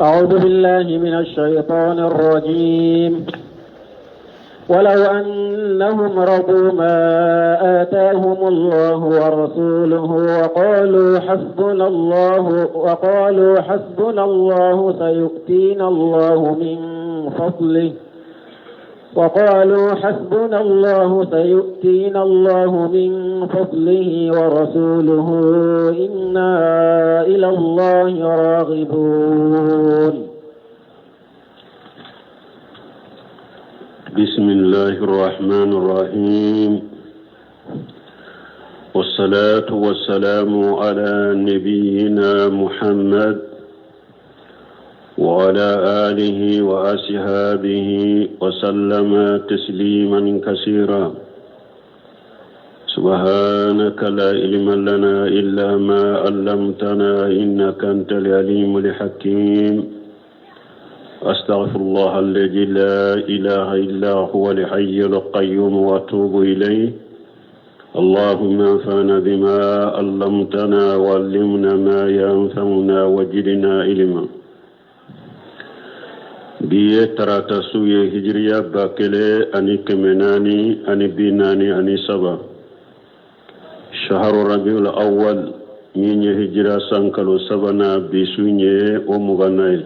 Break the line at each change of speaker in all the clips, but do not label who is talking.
أعوذ بالله من الشيطان الرجيم ولو أنهم رضوا ما آتاهم الله ورسوله وقالوا حسبنا الله وقالوا حسبنا الله سيؤتينا الله من فضله وقالوا حسبنا الله سيؤتينا الله من فضله ورسوله إنا إلى الله راغبون.
بسم الله الرحمن الرحيم، والصلاة والسلام على نبينا محمد وعلى آله وأصحابه وسلم تسليما كثيرا. سبحانك لا علم لنا إلا ما علمتنا إنك أنت العليم الحكيم. أستغفر الله الذي لا إله إلا هو الحي القيوم وأتوب إليه. اللهم انفعنا بما علمتنا وعلمنا ما ينفعنا وزدنا علما. Bi ye tarata su ye, hijiriya 1443, shaharu rabiul awwal, min ye hijira san kalo sabanan, bi su ye o 20nan ye.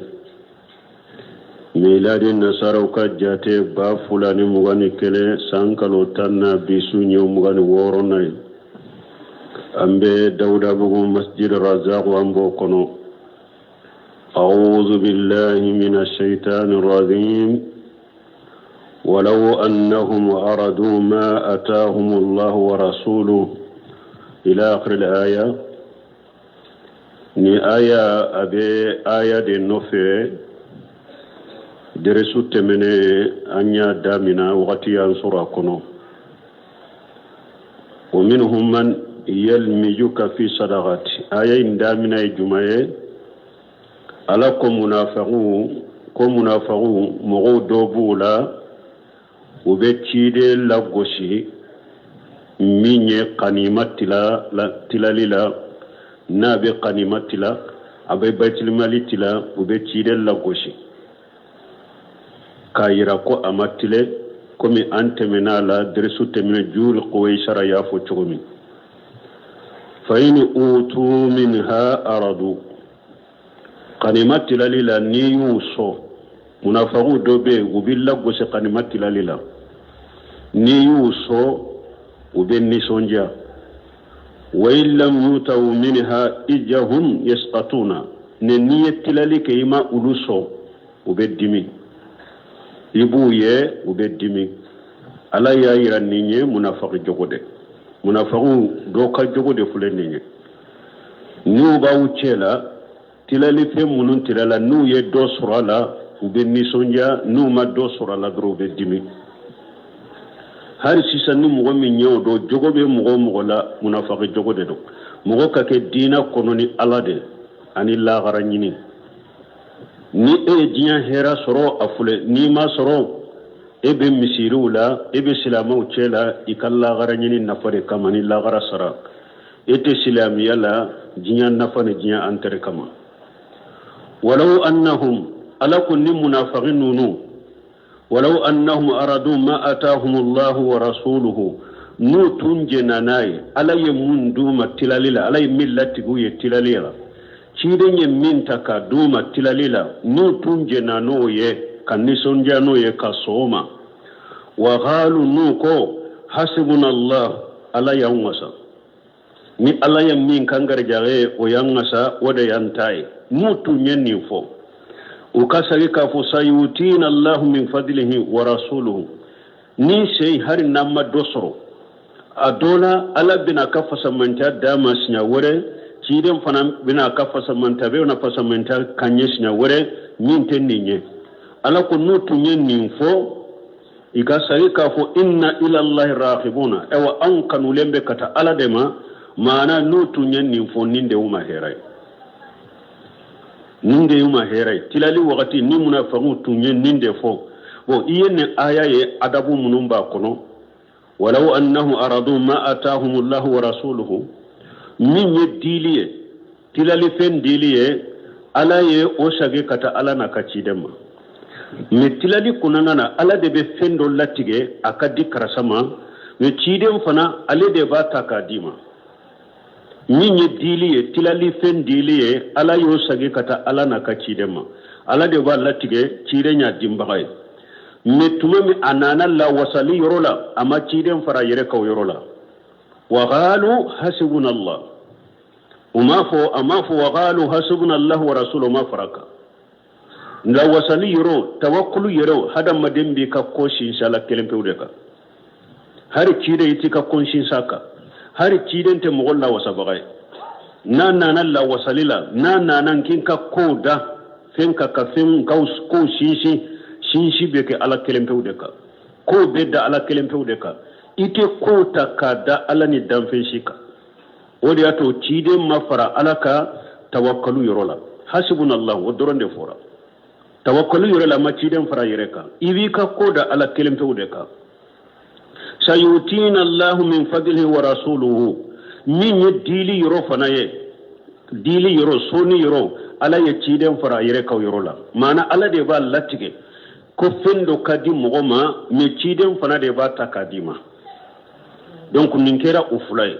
Miladi nasaraw ka jate 2021 san kalo 10nan, bi su ye o 26nan ye. An bɛ Dawudabugu Masjid Razak, an b'o kɔnɔ. أعوذ بالله من الشيطان الرجيم. ولو أنهم أرادوا ما أتاهم الله ورسوله إلى آخر الآية. Ni aya a bɛ aya de nɔfɛ. Deresu tɛmɛnen, an y'a damina, wagati y'an sɔrɔ a kɔnɔ. ومنهم من يلمزك في الصدقات. Aya in damina ye juma ye? Ala ko munafagu mɔgɔw dɔ b'u la, u bɛ ciden lagosi min ye kanima tila la, tilali la. N'a bɛ kanima tila, a bɛ baitilimali tila, u bɛ ciden lagosi k'a yira ko a ma tile, komi an tɛmɛna a la deresu tɛmɛnen, juri kuwaisara y'a fɔ cogo min. فإن أعطوا منها رضوا. Kanima tilali la, n'i y'u sɔn, munafagu dɔ bɛ yen, u b'i lagosi kanima tilali la. N'i y'u sɔn, u bɛ nisɔndiya. وإن لم يؤتوا منها إذا هم يسخطون. Ne n'i ye tilali kɛ, i ma olu sɔn, u bɛ dimi. I b'u ye, u bɛ dimi. Ala y'a yira nin ye munafaki jogo de, munafagu dɔw ka jogo de filɛ nin ye. N'u b'aw cɛ la, tilalifɛn minnu tilala, n'u ye dɔ sɔrɔ a la, u bɛ nisɔndiya. N'u ma dɔ sɔrɔ a la dɔrɔn, u bɛ dimi. Hali sisan, ni mɔgɔ min ye o dɔn, jogo bɛ mɔgɔ o mɔgɔ la, munafaki jogo de don. Mɔgɔ ka kɛ diinɛ kɔnɔ ni Ala de ani lahara ɲini. Ni e ye diɲɛ hɛrɛ sɔrɔ, a filɛ. N'i ma sɔrɔ, e bɛ misiriw la, e bɛ silamɛw cɛ la i ka lahara ɲini nafa de kama ni lahara sara. E tɛ silamɛya la diɲɛ nafa ni diɲɛ intérêt kama. ولو أنهم, Ala ko ni munafaki ninnu, ولو أنهم رضوا ما آتاهم الله ورسوله, n'u tun jɛnna n'a ye, Ala ye mun d'u ma tilali la, Ala ye min latigɛ u ye tilali la, ciden ye min ta ka d'u ma tilali la, n'u tun jɛnna n'o ye, ka nisɔndiya n'o ye, ka sɔn o ma. وقالوا, n'u ko حسبنا الله, Ala y'an wasa, ni Ala ye min kan garijɛgɛ ye, o y'an wasa, o de y'an ta ye. N'u tun ye nin fɔ, u ka sagi k'a fɔ سيؤتينا الله من فضله ورسوله, ni sen hali n'an ma dɔ sɔrɔ a dɔ la, Ala bɛna ka fasamantɛ d'a ma siɲɛ wɛrɛ, ciden fana bɛna ka fasamantɛ, bɛna fasamantɛ ka ɲɛ siɲɛ wɛrɛ min tɛ nin ye. Ala ko n'u tun ye nin fɔ, i ka sagi k'a fɔ إنا إلى الله راغبون, ayiwa, anw kanulen bɛ ka taa Ala de ma. Maana n'u tun ye nin fɔ, nin de y'u ma hɛrɛ ye, nin de y'u ma hɛrɛ ye tilali wagati. Ni munafagiw tun ye nin de fɔ. Bon, i ye nin aya ye, adabu minnu b'a kɔnɔ. ولو أنهم رضوا ما آتاهم الله ورسوله, min ye dili ye, tilalifɛn dili ye. Ala ye o sagi ka taa Ala n'a ka ciden ma. Mais tilali kɔnɔna na, Ala de bɛ fɛn dɔ latigɛ a ka di karisa ma, mais ciden fana, ale de b'a ta k'a d'i ma. Min ye dili ye, tilali fɛn dili ye, Ala y'o sagi ka taa Ala n'a ka ciden ma. Ala de b'a latigɛ, ciden y'a dinbaga ye. Mais tuma min a nana lawasali yɔrɔ la, a ma ciden fara a yɛrɛ kan o yɔrɔ la. Wa qalu hasibuna Allah, u m'a fɔ, a m'a fɔ wa qalu hasibuna Allah wa rasuluhu, ma fara kan. Lawasali yɔrɔ, tawakulu yɔrɔ, hadamaden b'i ka ko sinsin Ala kelen pewu de kan. Hari ciden i t'i ka ko sinsin a kan. Hari ciden tɛ mɔgɔ lawasabaga ye. N'a nana lawasali la, n'a nana k'i ka kow da fɛn kan, ka fɛn ka kow sinsin, sinsin bɛ kɛ Ala kelen pewu de kan. Kow bɛ da Ala kelen pewu de kan. I tɛ kow ta k'a da Ala ni danfɛn si kan. O de y'a to ciden ma fara Ala ka tawakkalu yɔrɔ la. Hasibunallahu, o dɔrɔn de fɔra. Tawakkalu yɔrɔ la, ma ciden fara yɛrɛ kan. I b'i ka ko da Ala kelen pewu de kan. Sayutina Allahu min fadlihi wa rasuluhu, min ye dili yɔrɔ fana ye, dili yɔrɔ, soni yɔrɔ, Ala ye ciden fara a yɛrɛ kan o yɔrɔ la. Maana Ala de b'a latigɛ ko fɛn dɔ ka di mɔgɔ ma, mais ciden fana de b'a ta k'a d'i ma. Donc nin kɛra o fila ye.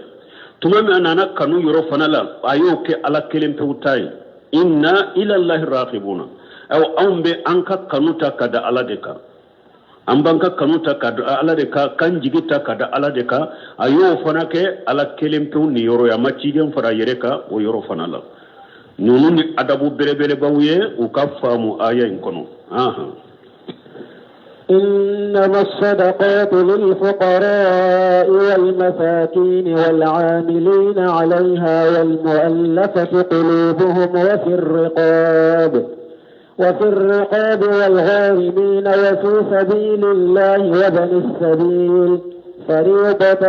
Tuma min a nana kanu yɔrɔ fana la, a y'o kɛ Ala kelen pewu ta ye. Inna ilallahi raghibuna, ayiwa, anw bɛ an ka kanu ta ka da Ala de kan. An b'an ka kanu ta ka da Ala de kan, k'an jigi ta ka da Ala de kan. A y'o fana kɛ Ala kelen pewu nin yɔrɔ ye. A ma ciden fara a yɛrɛ kan o yɔrɔ fana la. Ninnu ni adabu belebelebaw ye u ka faamu aya in kɔnɔ.
إنما الصدقات للفقراء والمساكين والعاملين عليها والمؤلفة قلوبهم وفي الرقاب والغارمين وفي سبيل الله وابن السبيل فريضة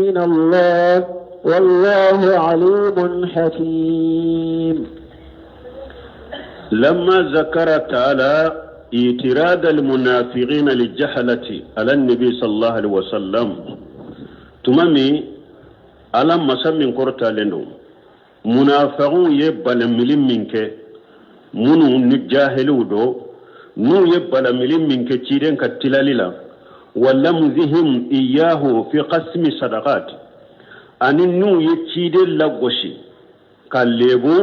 من الله والله عليم حكيم.
لما ذكر تعالى اعتراض المنافقين للجهلة على النبي صلى الله عليه وسلم، tuma min Ala masa min kɔrɔtalen don, munafagiw ye balamili min kɛ, minnu ni jahiliw do, n'u ye balamili min kɛ ciden ka tilali la, wa lamzihim iyahu fi qasmi sadaqat, ani n'u ye ciden lagosi ka lebu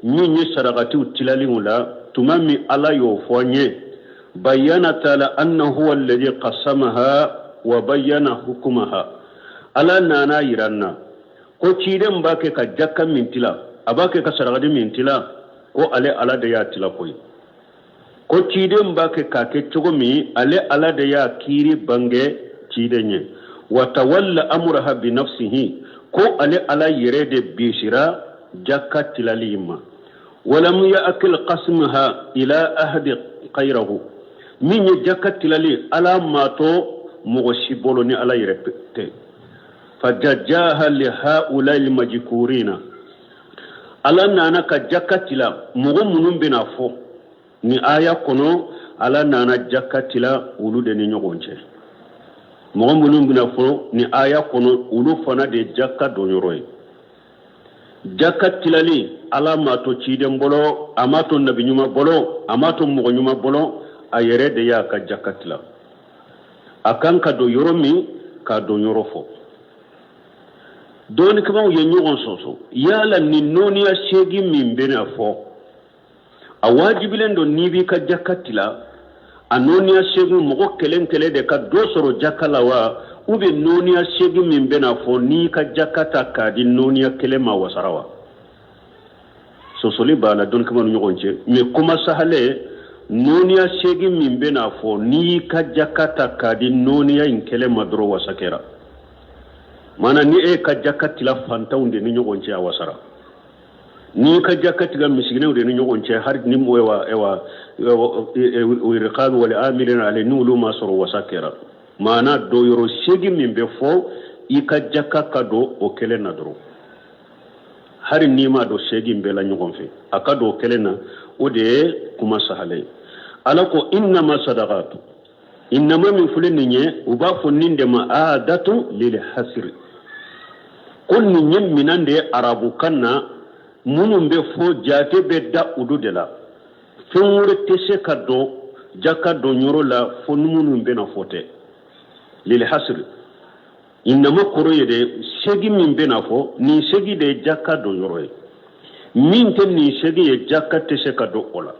min ye sarakatiw tilaliw la, tuma min Ala y'o fɔ an ye, bayyana taala annahu huwa alladhi qasamaha wa bayyana hukumaha. Ala nana yira an na ko ciden b'a kɛ ka jaka min tila, a b'a kɛ ka sarakati min tila, ko ale Ala de y'a tila koyi. Ko ciden b'a kɛ k'a kɛ cogo min, ale Ala de y'a kiiri bange ciden ye. Wa tawalla amuraha bi nafsihi, ko ale Ala yɛrɛ de bisira jaka tilali ma. Walam ya'kil qasmaha ila ahadi khayrahu, min ye jaka tilali, Ala m'a to mɔgɔ si bolo ni Ala yɛrɛ tɛ. Fajajaha li haulai majkurina, Ala nana ka jaka tila mɔgɔ minnu bɛna fɔ ni aya kɔnɔ, Ala nana jaka tila olu de ni ɲɔgɔn cɛ. Mɔgɔ minnu bɛna fɔ ni aya kɔnɔ, olu fana de jaka don yɔrɔ ye. Jaka tilali, Ala m'a to ciden bolo, a m'a to nabi ɲuman bolo, a m'a to mɔgɔ ɲuman bolo, a yɛrɛ de y'a ka jaka tila. A kan ka don yɔrɔ min, k'a don yɔrɔ fɔ. Dɔnnikɛbaaw ye ɲɔgɔn sɔsɔ yala nin nɔniya seegin min bɛna fɔ, a wajibilen don n'i b'i ka jaka tila, a nɔniya seegin mɔgɔ kelen kelen de ka dɔ sɔrɔ jaka la wa, ou bien nɔniya seegin min bɛna fɔ, n'i ka jaka ta k'a di nɔniya kelen ma, wasara wa? Sɔsɔli b'a la dɔnnikɛbaaw ni ɲɔgɔn cɛ, mais kuma sahalen, nɔniya seegin min bɛna fɔ, n'i y'i ka jaka ta k'a di nɔniya in kelen ma dɔrɔn, wasa kɛra. Maana ni e ka jaka tila fantanw de ni ɲɔgɔn cɛ, a wasara. N'i ka jaka tila misikinɛw de ni ɲɔgɔn cɛ, hali ni ewa ewa riqabi wal amilina alayhi, n'olu ma sɔrɔ, wasa kɛra. Maana donyɔrɔ seegin min bɛ fɔ, i ka jaka ka don o kelen na dɔrɔn, hali n'i ma don seegin bɛɛ la ɲɔgɔn fɛ, a ka don o kelen na, o de ye kuma sahalen ye. Ala ko innama sadaqatu, innama min filɛ nin ye, u b'a fɔ nin de ma adatu lil hasiri, ko nin ye minan de ye arabukan na. Minnu bɛ fɔ, jate bɛ da olu de la. Fɛn wɛrɛ tɛ se ka don jaka don yɔrɔ la fo ni minnu bɛna fɔ tɛ. Lil hasri, innama kɔrɔ ye de segi min bɛna fɔ, nin segi de ye jaka don yɔrɔ ye. Min tɛ nin segi ye, jaka tɛ se ka don o la.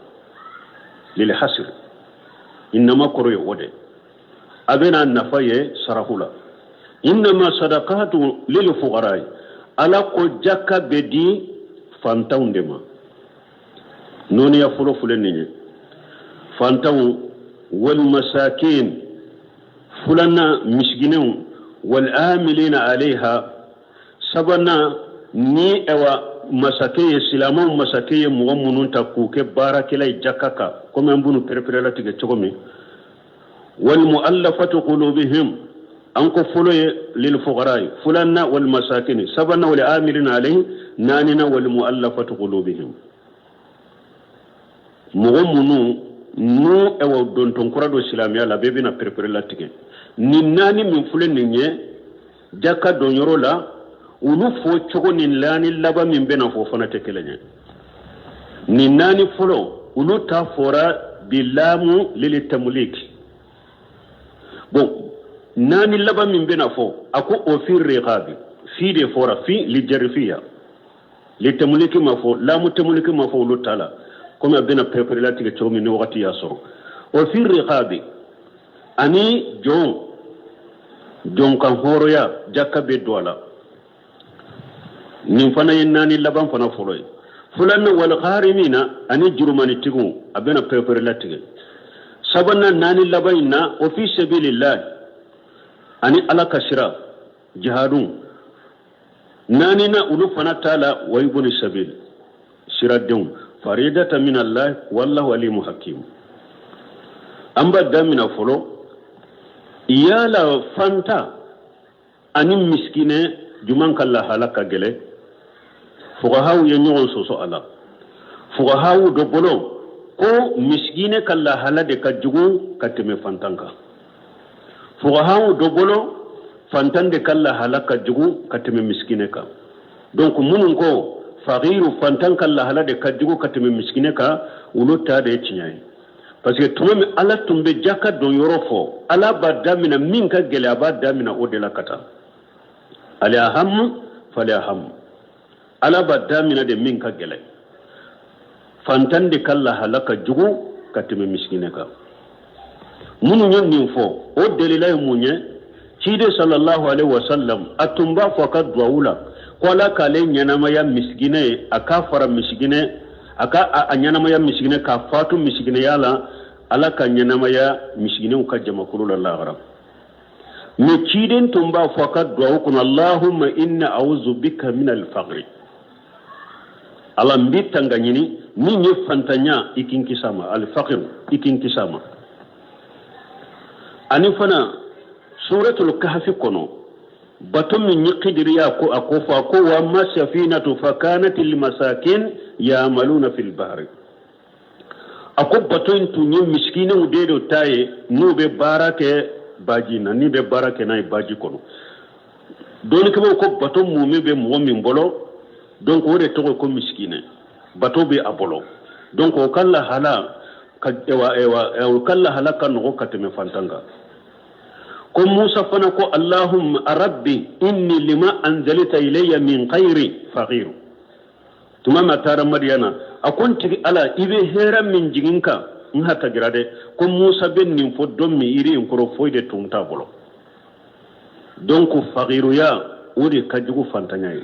Lil hasri, innama kɔrɔ ye o de. A bɛna nafa ye sarahu la. Innama sadakatu lil fuqara, Ala ko jaka bɛ di fantanw de ma. Nɔɔniya fɔlɔ filɛ nin ye, fantanw, wal masakin, filanan misikinɛw, wal amilina alayha, sabanan ni ɛwa masakɛ ye, silamɛw masakɛ ye mɔgɔ minnu ta k'u kɛ baarakɛla ye jaka kan, komi an b'u pereperelatigɛ cogo min. Wal mu'allafatu qulubihim, an ko fɔlɔ ye lil fuqara ye, filanan wal masakin, sabanan wal amilina alayhi, naaninan wal mu'allafatu qulubihim. Mɔgɔ minnu n'u ɛwa dontɔn kura don silamɛya la, bɛɛ bɛna pereperelatigɛ. Nin naani min filɛ nin ye jaka don yɔrɔ la, olu fɔ cogo ni naani laban min bɛna fɔ fana tɛ kelen ye. Nin naani fɔlɔ, olu ta fɔra bi laamu lili tamlik. Bon, naani laban min bɛna fɔ, a ko o fi riqabi, fi de fɔra, fi li jarifiya, li tamliki ma fɔ, laamu tamliki ma fɔ olu ta la, komi a bɛna pereperelatigɛ cogo min ni wagati y'a sɔrɔ. O fi riqabi ani jɔn, jɔn kan hɔrɔnya, jaka bɛ don a la. Nin fana ye naani laban fana fɔlɔ ye. Filanan wal gharimina, ani jurumanitigiw, a bɛna pereperelatigɛ. Sabanan, naani laban in na, o fi sabilillah, ani Ala ka sira jihadu. Naaninan olu fana t'a la, wa ibni sabil, siradenw, faridata min Allah wallahu alimu hakim. An b'a damina fɔlɔ, yala fanta ani miskinɛ juman ka lahala ka gɛlɛ? Fuqahaw ye ɲɔgɔn sɔsɔ a la. Fuqahaw dɔ bolo ko miskinɛ ka lahala de ka jugu ka tɛmɛ fantan kan. Fuqahaw dɔ bolo fantan de ka lahala ka jugu ka tɛmɛ miskinɛ kan. Donc minnu ko faqiru, fantan ka lahala de ka jugu ka tɛmɛ miskinɛ kan, olu ta de ye tiɲɛ ye, parce que tuma min Ala tun bɛ jaka don yɔrɔ fɔ, Ala b'a damina min ka gɛlɛ, a b'a damina o de la ka taa. Al ahamu fal ahamu, Ala b'a damina de min ka gɛlɛ. Fantan de ka lahala ka jugu ka tɛmɛ miskinɛ kan. Minnu ye nin fɔ, o delila ye mun ye? Ciden sallallahu alaihi wasallam, a tun b'a fɔ a ka duwawu la ko Ala k'ale ɲɛnamaya misikinɛ ye, a k'a fara misikinɛ, a ka a ɲɛnamaya misikinɛ, k'a fatu misikinɛya la, Ala ka ɲɛnamaya misikinɛw ka jamakulu la lahara. Mais ciden tun b'a fɔ a ka duwawu kɔnɔ: Allahumma inni a'udhu bika min al-faqri, Ala, n b'i tanga ɲini min ye fantanya, i k'i kisi a ma, al-faqr, i k'i kisi a ma. Ani fana suratul Kahfi kɔnɔ, bato min ye Kidiri y'a ko a ko fɔ, a ko wa amma safinatu fa kanat limasakin ya'maluna fil bahri. A ko bato in tun ye misikinɛw de do ta ye, n'u bɛ baara kɛ baji na, n'i bɛ baara kɛ n'a ye baji kɔnɔ. Dɔnnikɛbaaw ko bato mumɛ bɛ mɔgɔ min bolo, donc o de tɔgɔ ko misikinɛ, bato bɛ a bolo, donc o ka lahala ka ewa ewa o ka lahala ka nɔgɔ ka tɛmɛ fantan kan. Ko Musa fana ko: Allahumma rabbi inni lima anzalta ilayya min khayri faqir. Tuma min a taara Madiyana, a ko: n tigi Ala, i bɛ hɛrɛ min jigin kan, n hatagira dɛ. Ko Musa bɛ nin fɔ don min yiri in kɔrɔ, foyi de tun t'a bolo. Donc fagiruya, o de ka jugu fantanya ye.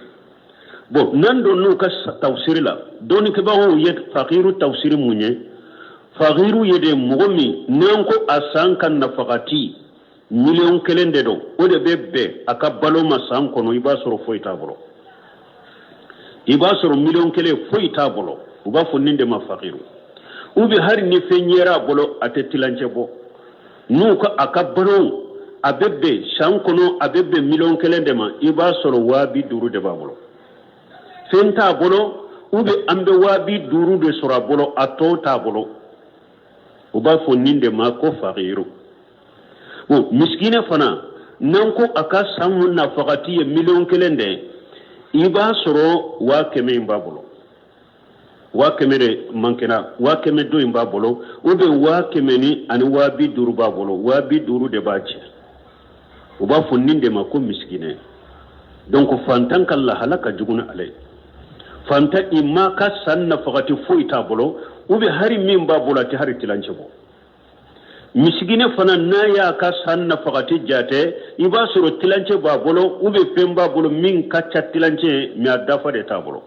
Bon, n'an donn'u ka tafsiri la, dɔnnikɛbagaw ye fagiru tafsiri mun ye? Fagiru ye de mɔgɔ min n'an ko a san ka nafagati 1 million de don, o de bɛ bɛn a ka balo ma san kɔnɔ, i b'a sɔrɔ foyi t'a bolo. I b'a sɔrɔ 1 million foyi t'a bolo, u b'a fɔ nin de ma fagiru. Ou bien hali ni fɛn yera a bolo, a tɛ tilancɛ bɔ. N'u ka a ka balo a bɛ bɛn san kɔnɔ, a bɛ bɛn 1 million de ma, i b'a sɔrɔ 50.000 de b'a bolo, fɛn t'a bolo, ou bien an bɛ 50.000 de sɔrɔ a bolo, a tɔ t'a bolo, u b'a fɔ nin de ma ko fagiru. Bon, misikinɛ fana, n'an ko a ka san nafagati ye 1 million de, i b'a sɔrɔ 100.000 in b'a bolo. 100 de mankɛna, 100 dɔ in b'a bolo, ou bien 100 ni ani 250 b'a bolo, 250 de b'a jɛ. U b'a fɔ nin de ma ko misikinɛ. Donc fantan ka lahala ka jugu ni ale ye. Fantan i ma ka san nafagati foyi t'a bolo, ou bien hari min b'a bolo, a tɛ hari tilancɛ bɔ. Misikinɛ fana, n'a y'a ka san nafagati jate, i b'a sɔrɔ tilancɛ b'a bolo, ou bien fɛn b'a bolo min ka ca tilancɛ, mais a dafa de t'a bolo.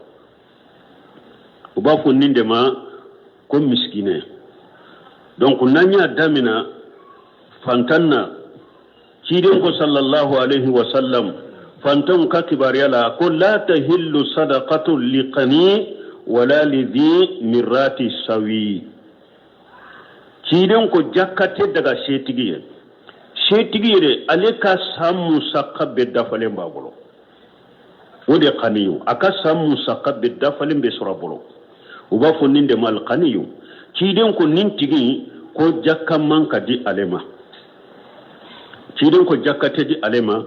U b'a fɔ nin de ma ko misikinɛ. Donc n'an y'a damina fantan na, ciden ko sallallahu alaihi wa sallam, fantanw ka kibaruya la, ko la tahillu sadaqatu liqani wala lidhi mirati sawi. Ciden ko jakka tɛ daga setigi ye. Setigi yɛrɛ, ale ka san musaka bɛɛ dafalen b'a bolo, o de kaniyu. A ka san musaka bɛɛ dafalen bɛ sɔrɔ a bolo, u b'a fɔ nin de ma alikaniyu. Ciden ko nin tigi ko jakka man ka di ale ma. Ciden ko jakka tɛ di ale ma.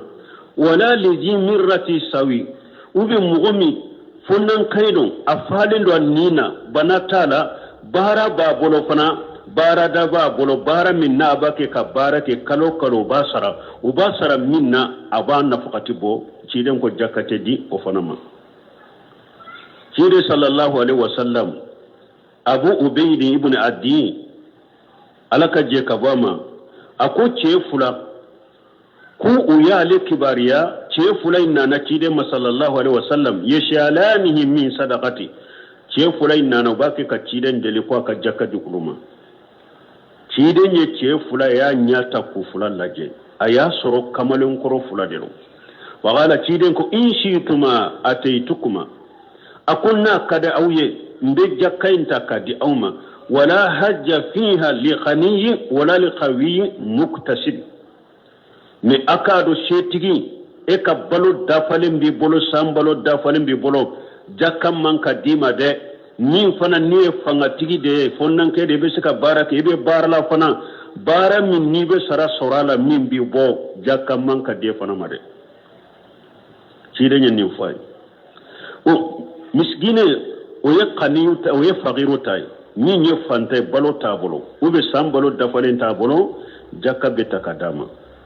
Wala lizi mirrati sawi, ou bien mɔgɔ min fo n'an kayi don, a falen don a nin na, bana t'a la, baara b'a bolo fana, baarada b'a bolo, baara min n'a b'a kɛ ka baara kɛ kalo kalo, u b'a sara, u b'a sara min na, a b'a nafakati bɔ. Ciden ko jakka tɛ di o fana ma. Ciden sallallahu alaihi wasallam, Abu Ubeyidi ibn Adi, Ala ka jɛ ka bɔ a ma, a ko cɛ fila ko u y'ale kibaruya. Cɛ fila in nana ciden ma sallallahu alaihi wasallam, yashalanihi min sadaqati. Cɛ fila in nana, u b'a kɛ ka ciden deli ko a ka jaka di olu ma. Ciden ye cɛ fila y'a ɲɛ ta k'u fila lajɛ, a y'a sɔrɔ kamalenkɔrɔ fila de don. Waqala, ciden ko in shi'tuma ataitukuma, a ko n'a ka di aw ye, n bɛ jaka in ta k'a di aw ma. Wala hajja fiha li ghaniyi wala li qawiyi muktasib. Mais a k'a dɔn, setigi, e ka balo dafalen b'i bolo, san balo dafalen b'i bolo, jaka man ka d'i ma dɛ. Min fana n'i ye fangatigi de ye, fɔnankɛ de, i bɛ se ka baara kɛ, i bɛ baara la fana, baara min n'i bɛ sara sɔrɔ a la min b'i bɔ, jaka man ka di e fana ma dɛ. Ciden ye nin fɔ a ye. O misikine, o ye kaniyu ta, o ye fagiru ta ye. Min ye fantan ye, balo t'a bolo, ou bien san balo dafalen t'a bolo, jaka bɛ ta ka d'a ma.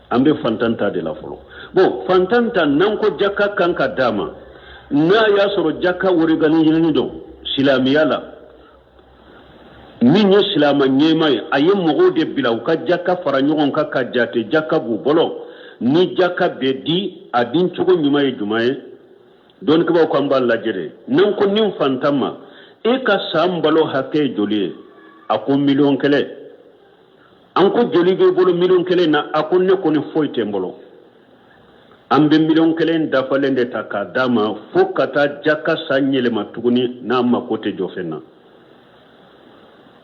An bɛ fantan ta de la fɔlɔ. Bon, fantan ta, n'an ko jaka kan ka d'a ma, n'a y'a sɔrɔ jaka organisélen don silamɛya la, min ye silama ɲɛmaa ye, a ye mɔgɔw de bila u ka jaka fara ɲɔgɔn kan ka jate jaka b'u bolo. Ni jaka bɛ di, a di cogo ɲuman ye jumɛn ye? Dɔnnikɛbaaw ko an b'a lajɛ de. N'an ko nin fantan ma, e ka san balo hakɛ ye joli ye? A ko 1,000,000. An ko joli b'i bolo 1,000,000 na? A ko ne kɔni foyi tɛ n bolo. An bɛ 1,000,000 dafalen de ta k'a d'a ma fo ka taa jaka san yɛlɛma tuguni, n'a mako tɛ jɔ fɛn na.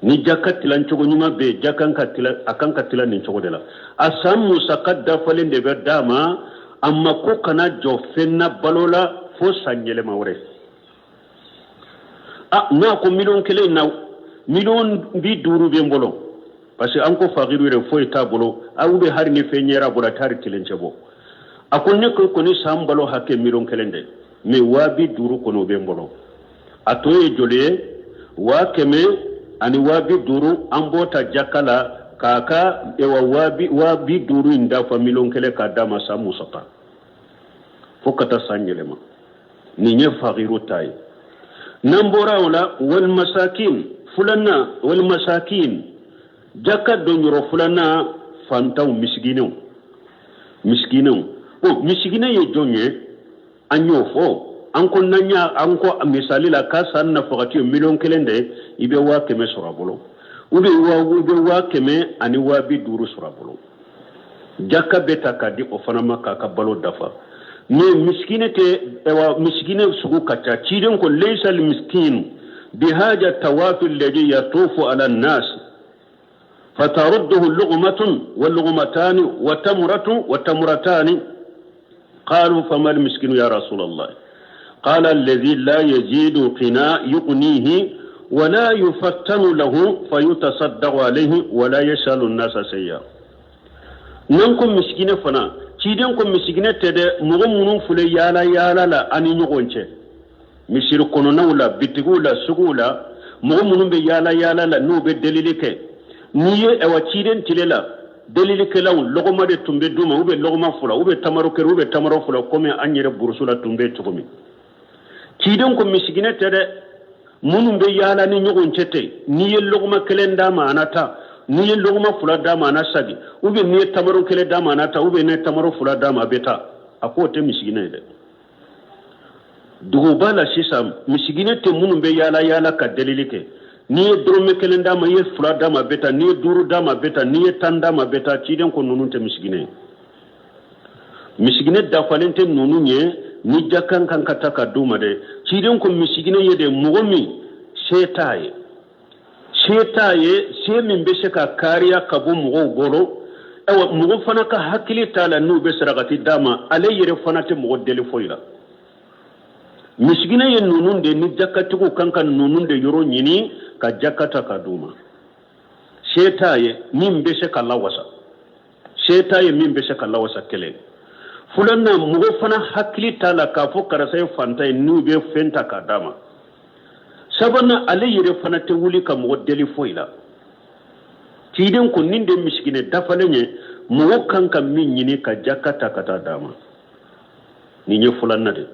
Ni jaka tilan cogo ɲuman bɛ yen, jaka ka tila, a kan ka tila nin cogo de la. A san musaka dafalen de bɛ d'a ma, a mako kana jɔ fɛn na balo la fo san yɛlɛma wɛrɛ. A n'a ko 1,000,000 na, 50,000,000 bɛ n bolo, parce que an ko fagiru yɛrɛ foyi t'a bolo, aw bɛ hari ni fɛn yɛrɛ bolo, a tɛ hari kelen cɛ bɔ. A ko ne ko kɔni san balo hakɛ 1,000,000 de, mais 50,000 kɔni o bɛ n bolo. A tɔ ye joli ye? 150,000. An b'o ta jaka la k'a ka ewa 50,000 in dafa 1,000,000 k'a d'a ma san musaka fo ka taa san yɛlɛma. Nin ye fagiru ta ye. N'an bɔra o la, wal masakin filanan, wal masakin, jaka don yɔrɔ filanan, fantanw, misikinɛw. Misikinɛw, o misikinɛ ye jɔn ye? An y'o fɔ, an ko n'an y'a, an ko misali la k'a san nafagati ye 1,000,000 de, i bɛ 100,000 sɔrɔ a bolo, ou bien i bɛ 150,000 sɔrɔ a bolo. Jaka bɛ ta k'a di o fana ma k'a ka balo dafa. Mais misikine tɛ, ayiwa, misikine sugu ka ca. Ciden ko laysa almiskin bihaja tawafi alladhi yatufu ala nnas fatarudduhu luqmatun wa luqmatani wa tamratun wa tamratani. Qalu fama almiskinu ya rasulallah? Qala alladhi la yajidu qina yuqnihi wa la yufattanu lahu fayutasaddaqu alayhi wa la yasalu nnasa shay'a. N'an ko misikine fana, ciden ko misikine tɛ dɛ, mɔgɔ minnu filɛ yaala yaala la ani ɲɔgɔn cɛ, misiri kɔnɔnaw la, bitigiw la, suguw la, Mɔgɔ minnu bɛ yaala yaala la, n'u bɛ delili kɛ, n'i ye awa ciden tile la, delilikɛlaw lɔgɔma de tun bɛ d'u ma, ou bien lɔgɔma fila, ou bien tamaro kelen, ou bien tamaro fila, komi an yɛrɛ burusu la tun bɛ cogo min. Ciden ko misikinɛ tɛ dɛ, minnu bɛ yaala ni ɲɔgɔn cɛ ten. N'i ye lɔgɔma kelen d'a ma, a na taa. N'i ye lɔgɔma fila d'a ma, a na sagi. Ou bien n'i ye tamaro kelen d'a ma, a na taa. Ou bien n'i ye tamaro fila d'a ma, a bɛ taa. A k'o tɛ misikinɛ ye dɛ. Duguba la sisan, misikinɛ tɛ minnu bɛ yaala yaala ka delili kɛ. N'i ye dɔrɔmɛ kelen d'a ma, i ye fila d'a ma, a bɛ taa. N'i ye duuru d'a ma, a bɛ taa. N'i ye 10 d'a ma, a bɛ taa. Ciden ko ninnu tɛ misikinɛ ye. Misikinɛ dafalen tɛ ninnu ye ni jaka kan ka ta ka d'u ma dɛ. Ciden ko misikinɛ ye de mɔgɔ min se t'a ye, se t'a ye, se min bɛ se ka kariya ka bɔ mɔgɔw bolo. Ayiwa, mɔgɔ fana ka hakili t'a la n'u bɛ sarakati d'a ma, ale yɛrɛ fana tɛ mɔgɔ deli foyi la. Misikinɛ ye ninnu de ni jakatigiw kan ka ninnu de yɔrɔ ɲini ka jaka ta ka d'u ma. Se t'a ye min bɛ se ka lawasa, se t'a ye min bɛ se ka lawasa kelen. Filanan, mɔgɔ fana hakili t'a la k'a fɔ karisa ye fantan ye n'u bɛ fɛn ta k'a d'a ma. Sabanan, ale yɛrɛ fana tɛ wuli ka mɔgɔ deli foyi la. Ciden ko nin de misikinɛ dafalen ye, mɔgɔ kan ka min ɲini ka jaka ta ka taa d'a ma. Nin ye filanan de.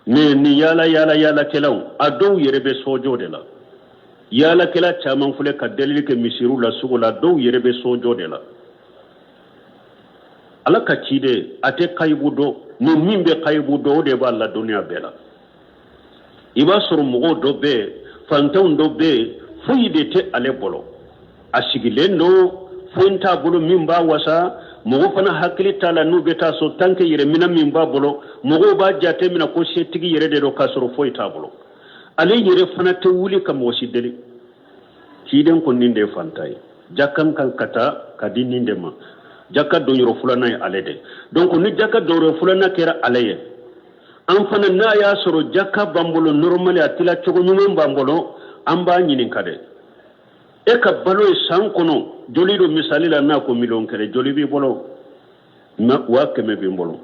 Mais ni yaala yaala yaalakɛlaw, a dɔw yɛrɛ bɛ sojɔ de la. Yaalakɛla caman filɛ ka delili kɛ misiriw la, sugu la, dɔw yɛrɛ bɛ sojɔ de la. Ala ka ciden a tɛ kayibu dɔn, ni min bɛ kayibu dɔn, o de b'a ladɔnniya bɛɛ la. I b'a sɔrɔ mɔgɔw dɔ bɛ yen, fantanw dɔ bɛ yen, foyi de tɛ ale bolo, a sigilen don, foyi t'a bolo min b'a wasa. Mɔgɔ fana hakili t'a la n'u bɛ taa so, tant que yɛrɛ minɛ min b'a bolo, mɔgɔw b'a jate minɛ ko setigi yɛrɛ de don, k'a sɔrɔ foyi t'a bolo. Ale yɛrɛ fana tɛ wuli ka mɔgɔ si deli. Ciden ko nin de ye fantan ye, jaka kan ka taa ka di nin de ma. Jaka donyɔrɔ filanan ye ale de. Donc ni jaka donyɔrɔ filanan kɛra ale ye, an fana n'a y'a sɔrɔ jaka b'an bolo normal, a tila cogo ɲuman b'an bolo, an b'a ɲininka dɛ: e ka balo ye san kɔnɔ joli don? Misali la, n'a ko miliyɔn 1, joli b'i bolo? 100 000 b'i bolo.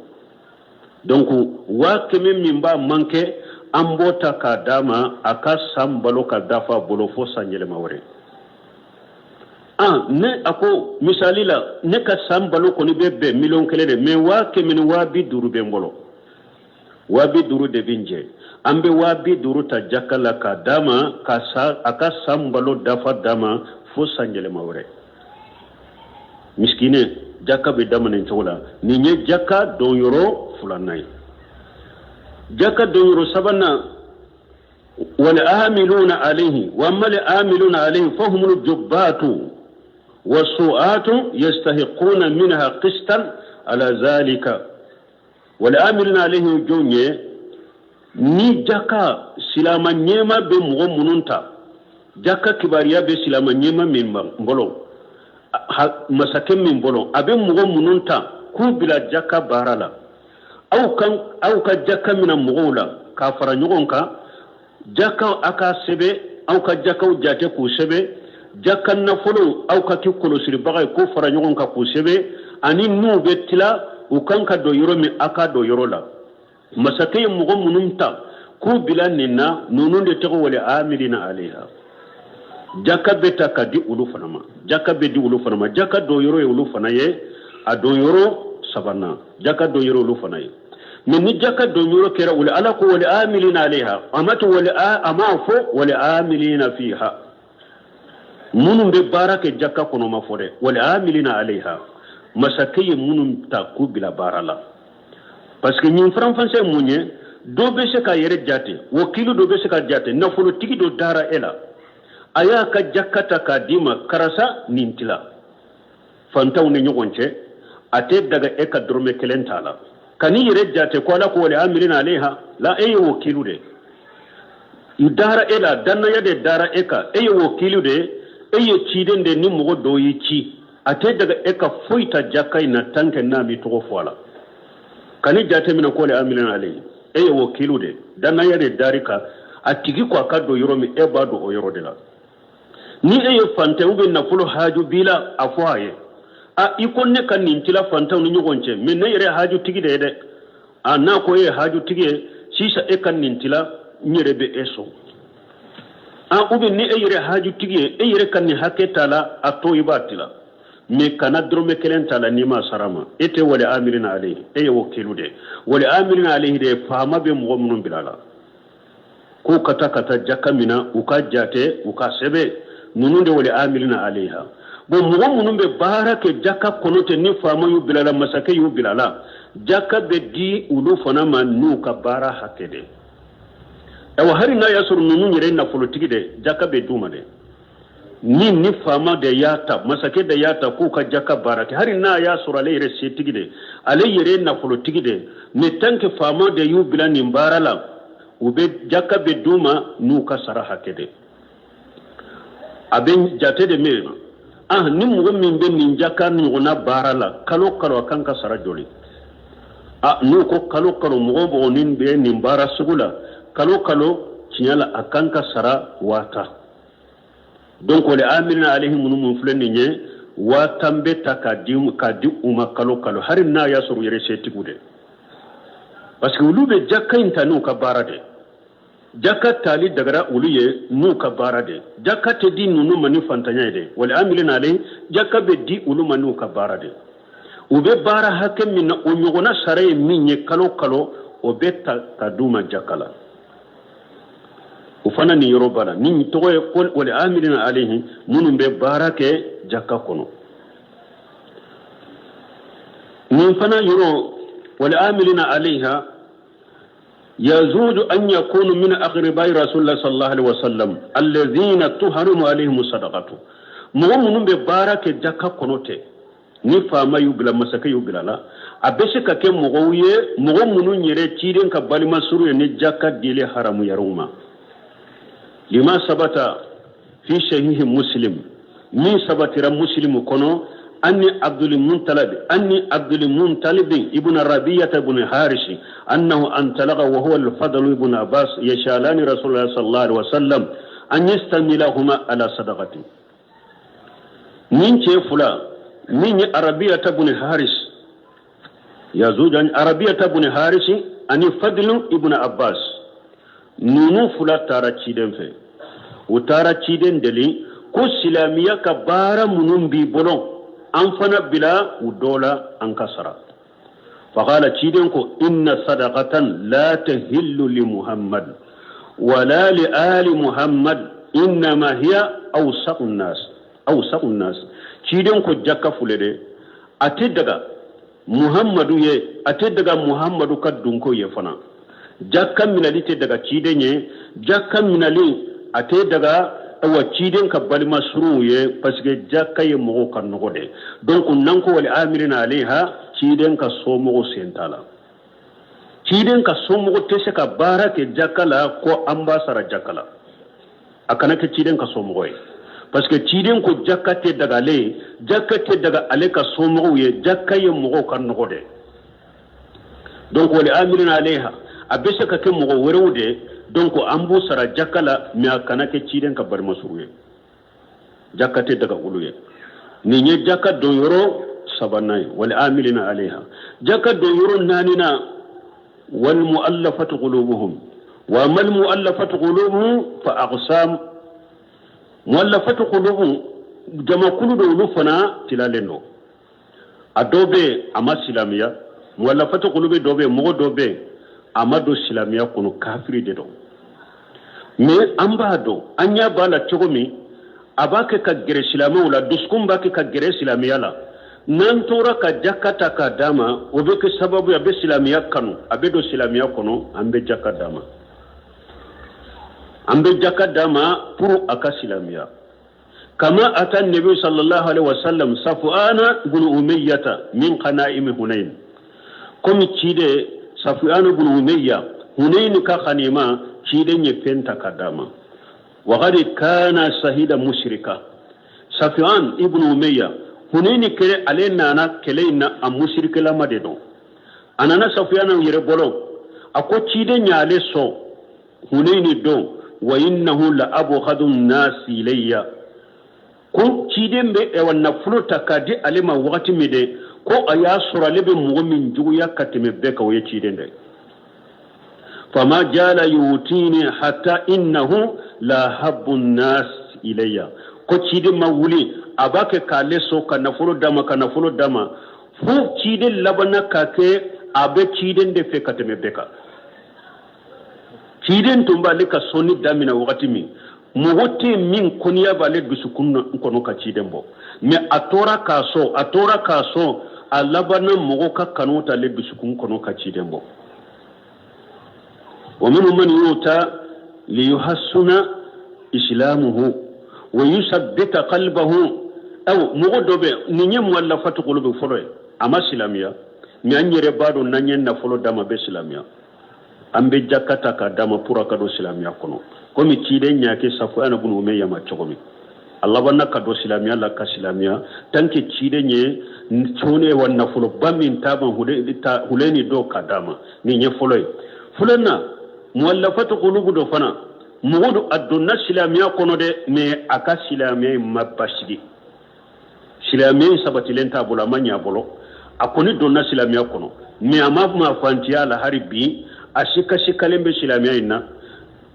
Donc 100 000 min b'a manqué, an b'o ta k'a d'a ma, a ka san balo ka dafa a bolo fo san yɛlɛma wɛrɛ. Ah, ne a ko misali la, ne ka san balo kɔni bɛ bɛn miliyɔn 1 de, mais 150 000 bɛ n bolo, 50 000 de bɛ n jɛ. An bɛ 50 000 ta jaka la k'a d'a ma, ka sa a ka san balo dafa d'a ma fo san yɛlɛma wɛrɛ. Misikine, jaka bɛ daminɛ cogo la. Nin ye jaka donyɔrɔ filanan ye. Jaka donyɔrɔ sabanan, والعاملون عليه. وأما العاملون عليه فهم الجباة والسعاة يستحقون منها قسطا على ذلك. والعاملون عليه jɔn ye? Ni jaka silama ɲɛma bɛ mɔgɔ minnu ta, jaka kibaruya bɛ silama ɲɛma min bolo, masakɛ min bolo, a bɛ mɔgɔ minnu ta k'u bila jaka baara la, aw kan aw ka jaka mina mɔgɔw la k'a fara ɲɔgɔn kan, jaka a ka sɛbɛ, aw ka jakaw jate k'u sɛbɛ, jaka nafolo aw ka kɛ kɔlɔsilibaga ye k'o fara ɲɔgɔn kan k'u sɛbɛ, ani n'u bɛ tila u kan ka don yɔrɔ min, a ka don yɔrɔ la. Masakɛ ye mɔgɔ minnu ta k'u bila nin na, ninnu de tɔgɔ والعاملين عليها. Jaka bɛ ta ka di olu fana ma, jaka bɛ di olu fana ma. Jaka don yɔrɔ ye olu fana ye, a don yɔrɔ sabanan, jaka don yɔrɔ olu fana ye. Mais ni jaka don yɔrɔ kɛra wale, Ala ko والعاملين عليها, a ma to wale, a m'a fɔ والعاملين فيها, minnu bɛ baara kɛ jaka kɔnɔ ma fɔ dɛ. والعاملين عليها, masakɛ ye minnu ta k'u bila baara la. Parce que nin faranfasiya ye mun ye? Dɔ bɛ se k'a yɛrɛ jate wakilu, dɔ bɛ se ka jate nafolotigi dɔ dara e la, a y'a ka jaka ta k'a d'i ma, karisa nin tila fantanw ni ɲɔgɔn cɛ. A tɛ daga e ka dɔrɔmɛ kelen t'a la. Ka n'i yɛrɛ jate ko Ala ko والعاملين عليها la, e ye wakilu de dara e la, dannaya de dara e kan, e ye wakilu de, e ye ciden de ni mɔgɔ dɔw y'i ci. A tɛ daga e ka foyi ta jaka in na tant que n'a m'i tɔgɔ fɔ a la. Ka ni jate minɛ ko والعاملين عليه, e ye wakilu de, dannaya de dari kan. A tigi ko a ka don yɔrɔ min, e b'a don o yɔrɔ de la. Ni e ye fantan ou bien nafolo haju b'i la, a fɔ a ye: a i ko ne ka nin tila fantanw ni ɲɔgɔn cɛ, mais ne yɛrɛ ye hajutigi de ye dɛ. A n'a ko e ye hajutigi ye sisan, e ka nin tila, n yɛrɛ bɛ e sɔn. An ou bien ni e yɛrɛ hajutigi ye, e yɛrɛ ka nin hakɛ t'a la, a to i b'a tila, mais kana dɔrɔmɛ kelen t'a la n'i ma sara ma. E tɛ wal amilina alayhi, e ye wakilu de. Wal amilina alayhi de, faama bɛ mɔgɔ minnu bila la k'u ka taa ka taa jaka mina, u ka jate, u ka sɛbɛn, ninnu de wal amilina alayha. Bon, mɔgɔ minnu bɛ baara kɛ jaka kɔnɔ ten, ni faama y'u bila la, masakɛ y'u bila la, jaka bɛ di olu fana ma n'u ka baara hakɛ de. Ayiwa, hali n'a y'a sɔrɔ ninnu yɛrɛ ye nafolotigi de, jaka bɛ d'u ma dɛ. Ni faama de y'a ta, masakɛ de y'a ta k'u ka jaka baara kɛ, hali n'a y'a sɔrɔ ale yɛrɛ setigi de, ale yɛrɛ ye nafolotigi de, mais tant que faama de y'u bila nin baara la, u bɛ jaka bɛ d'u ma n'u ka sara hakɛ de. A bɛ jate de min na, ah, ni mɔgɔ min bɛ nin jaka ɲɔgɔnna baara la, kalo kalo a kan ka sara joli? Ah, n'u ko kalo kalo mɔgɔ mɔgɔ ni bɛ nin baara sugu la, kalo kalo, tiɲɛ la, a kan ka sara 10 000. Donc wal amilina alayhi minnu mun filɛ nin ye, 10 000 bɛ ta k'a di u ma kalo kalo, hali n'a y'a sɔrɔ u yɛrɛ setigiw de, parce que olu bɛ jaka in ta n'u ka baara de. Jaka tali dagara olu ye n'u ka baara de. Jaka tɛ di ninnu ma ni fantanya ye dɛ. Wal amilina alayhi, jaka bɛ di olu ma n'u ka baara de. U bɛ baara hakɛ min na, o ɲɔgɔnna sara ye min ye kalo kalo, o bɛ ta ka d'u ma jaka la. O fana nin yɔrɔ b'a la, ni tɔgɔ ye ko wal amilina alayhi, minnu bɛ baara kɛ jaka kɔnɔ. Nin fana yɔrɔ, wal amilina alayha, yajuzu an yakunu min aqribai rasulillah sallallahu alaihi wasallam alladhina tuharimu alaihim sadaqatu. Mɔgɔ minnu bɛ baara kɛ jaka kɔnɔ tɛ, ni faama y'u bila, masakɛ y'u bila la, a bɛ se ka kɛ mɔgɔw ye, mɔgɔ minnu yɛrɛ ciden ka balima suru ye, ni jaka dili haramuyar'u ma. Lima sabata fi sahihi Muslim, min sabatira Muslimu kɔnɔ, anni Abdul Muttalib ibn Rabiyata ibn Harisi annahu antalaqa wa huwa al-Fadl ibn Abbas yashalani Rasulullah sallallahu alaihi wasallam an yastamilahuma ala sadaqati. Nin cɛ fila min ye Arabiyata ibn Haris, yazuj Arabiyata ibn Harisi ani Fadl ibn Abbas, ninnu fila taara ciden fɛ. U taara ciden deli ko silamiya ka baara minnu b'i bolo, an fana bila u dɔ la, an ka sara. Faqala, ciden ko: inna sadaqatan la tahillu li Muhammad wala li ali Muhammad, innama hiya awsaqu nnas, awsaqu nnas. Ciden ko jakka fule de, a tɛ daga Muhammadu ye, a tɛ daga Muhammadu ka dunko ye fana. Jakka minali tɛ daga ciden ye, jakka minali a tɛ daga awa ciden ka balima surunw ye, parce que jakka ye mɔgɔw ka nɔgɔ de. Donc n'an ko wal amirina alayha, ciden ka somɔgɔw sen t'a la. Ciden ka somɔgɔ tɛ se ka baara kɛ jakka la ko an b'a sara jakka la. A kana kɛ ciden ka somɔgɔ ye, parce que ciden ko jakka tɛ daga ale ye, jakka tɛ daga ale ka somɔgɔw ye, jakka ye mɔgɔw ka nɔgɔ de. Donc wal amirina alayha, a bɛ se ka kɛ mɔgɔ wɛrɛw de, donc an b'u sara jakka la, mais a kana kɛ ciden ka balima suru ye, jakka tɛ daga olu ye. Nin ye jakka don yɔrɔ sabanan ye, wal amilina alayha. Jakka don yɔrɔ naaninan, wal mu'allafatu qulubuhum. Wa mal mu'allafatu qulubuhum fa aqsam. Mu'allafatu qulubuhum, jamakulu dɔ, olu fana tilalen don. A dɔw bɛ yen, a ma silamiya. Mu'allafatu qulubi dɔ bɛ yen, mɔgɔ dɔ bɛ yen, a ma don silamiya kɔnɔ, kafiri de don, mais an b'a dɔn, an ɲɛ b'a la cogo min a b'a kɛ ka gɛrɛ silamɛw la, dusukun b'a kɛ ka gɛrɛ silamɛya la. N'an tora ka jaka ta k'a d'a ma, o bɛ kɛ sababu ye a bɛ silamɛya kanu, a bɛ don silamɛya kɔnɔ. An bɛ jaka d'a ma, an bɛ jaka d'a ma pour a ka silamɛya. Kama ata nabi sallallahu alaihi wasallam Safwana ibn Umayyata min qanaimi Hunain, komi ciden Safwana ibn Umayya, Hunain ka khanima, ciden ye fɛn ta ka d'a ma. Waqad kana sahida mushrika. Safwan ibn Umayya, Hunain kɛlɛ, ale nana kɛlɛ in na, a mushrikilama de don. A nana Safwana yɛrɛ bolo, a ko ciden y'ale sɔn Hunain don, wa innahu la abghadu nasi ilayya, ko ciden bɛ ɛwa nafolo ta k'a di ale ma wagati min de, ko a y'a sɔrɔ ale bɛ mɔgɔ min juguya ka tɛmɛ bɛɛ kan, o ye ciden dɛ. Fama jala yutini hatta innahu la ahabbu nnas ilayya. Ko ciden ma wuli, a b'a kɛ k'ale sɔn, ka nafolo d'a ma, ka nafolo d'a ma, fo ciden labanna ka kɛ a bɛ ciden de fɛ ka tɛmɛ bɛɛ kan. Ciden tun b'ale ka sɔnni daminɛ wagati min, mɔgɔ tɛ min kɔniya b'ale dusukun kɔnɔ ka ciden bɔ, mais a tora k'a sɔn, a tora k'a sɔn, a labanna mɔgɔ ka kanu t'ale dusukun kɔnɔ ka ciden bɔ. Wa minhum man yuta liyuhassuna islamuhu wa yusabbita qalbahu. Aw mɔgɔ dɔ bɛ nin ye muwallafatu qulubi fɔlɔ ye, a ma silamiya, mais an yɛrɛ b'a dɔn n'an ye nafolo d'a ma, bɛ silamiya. An bɛ jaka ta k'a d'a ma pour a ka don silamɛya kɔnɔ, komi ciden y'a kɛ Safwana bun Umayya ma cogo min. A labanna ka don silamɛya la, ka silamɛya tant que ciden ye cone wa nafoloba min t'a ma Huleni dɔ ka d'a ma. Nin ye fɔlɔ ye. Filanan, muwallafatu qulubu dɔ fana, mɔgɔ don, a donna silamɛya kɔnɔ dɛ, mais a ka silamɛya in ma basigi, silamɛya in sabatilen t'a bolo, a ma ɲɛ a bolo. A kɔni donna silamɛya kɔnɔ, mais a ma mafantiya la hari bi, a sikasikalen bɛ silamɛya in na.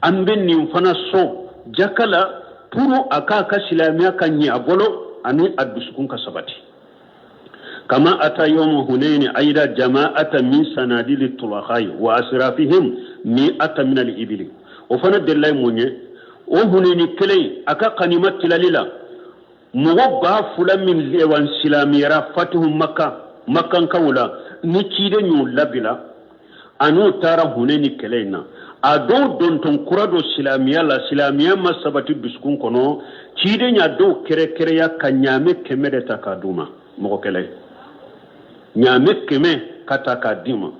An bɛ nin fana sɔn jaka la pour a k'a ka silamɛya ka ɲɛ a bolo ani a dusukun ka sabati. Kama ata yawma Hunaini ayida jama'ata min sanadili tulaqai wa asrafihim mi'ata min al-ibili. O fana delila ye mun ye? O Hunaini kelen, a ka kanima tilali la, mɔgɔ 2000 min lewan silamɛyara fatihu Maka, makankaw la, ni ciden y'u labila, a n'u taara Hunɛni kɛlɛ in na, a dɔw dontɔn kura don silamɛya la, silamɛya ma sabati dusukun kɔnɔ. Ciden y'a dɔw kɛrɛkɛrɛya ka ɲaamɛ 100 de ta k'a d'u ma, mɔgɔ kɛlɛ ɲaamɛ 100 ka ta k'a d'i ma.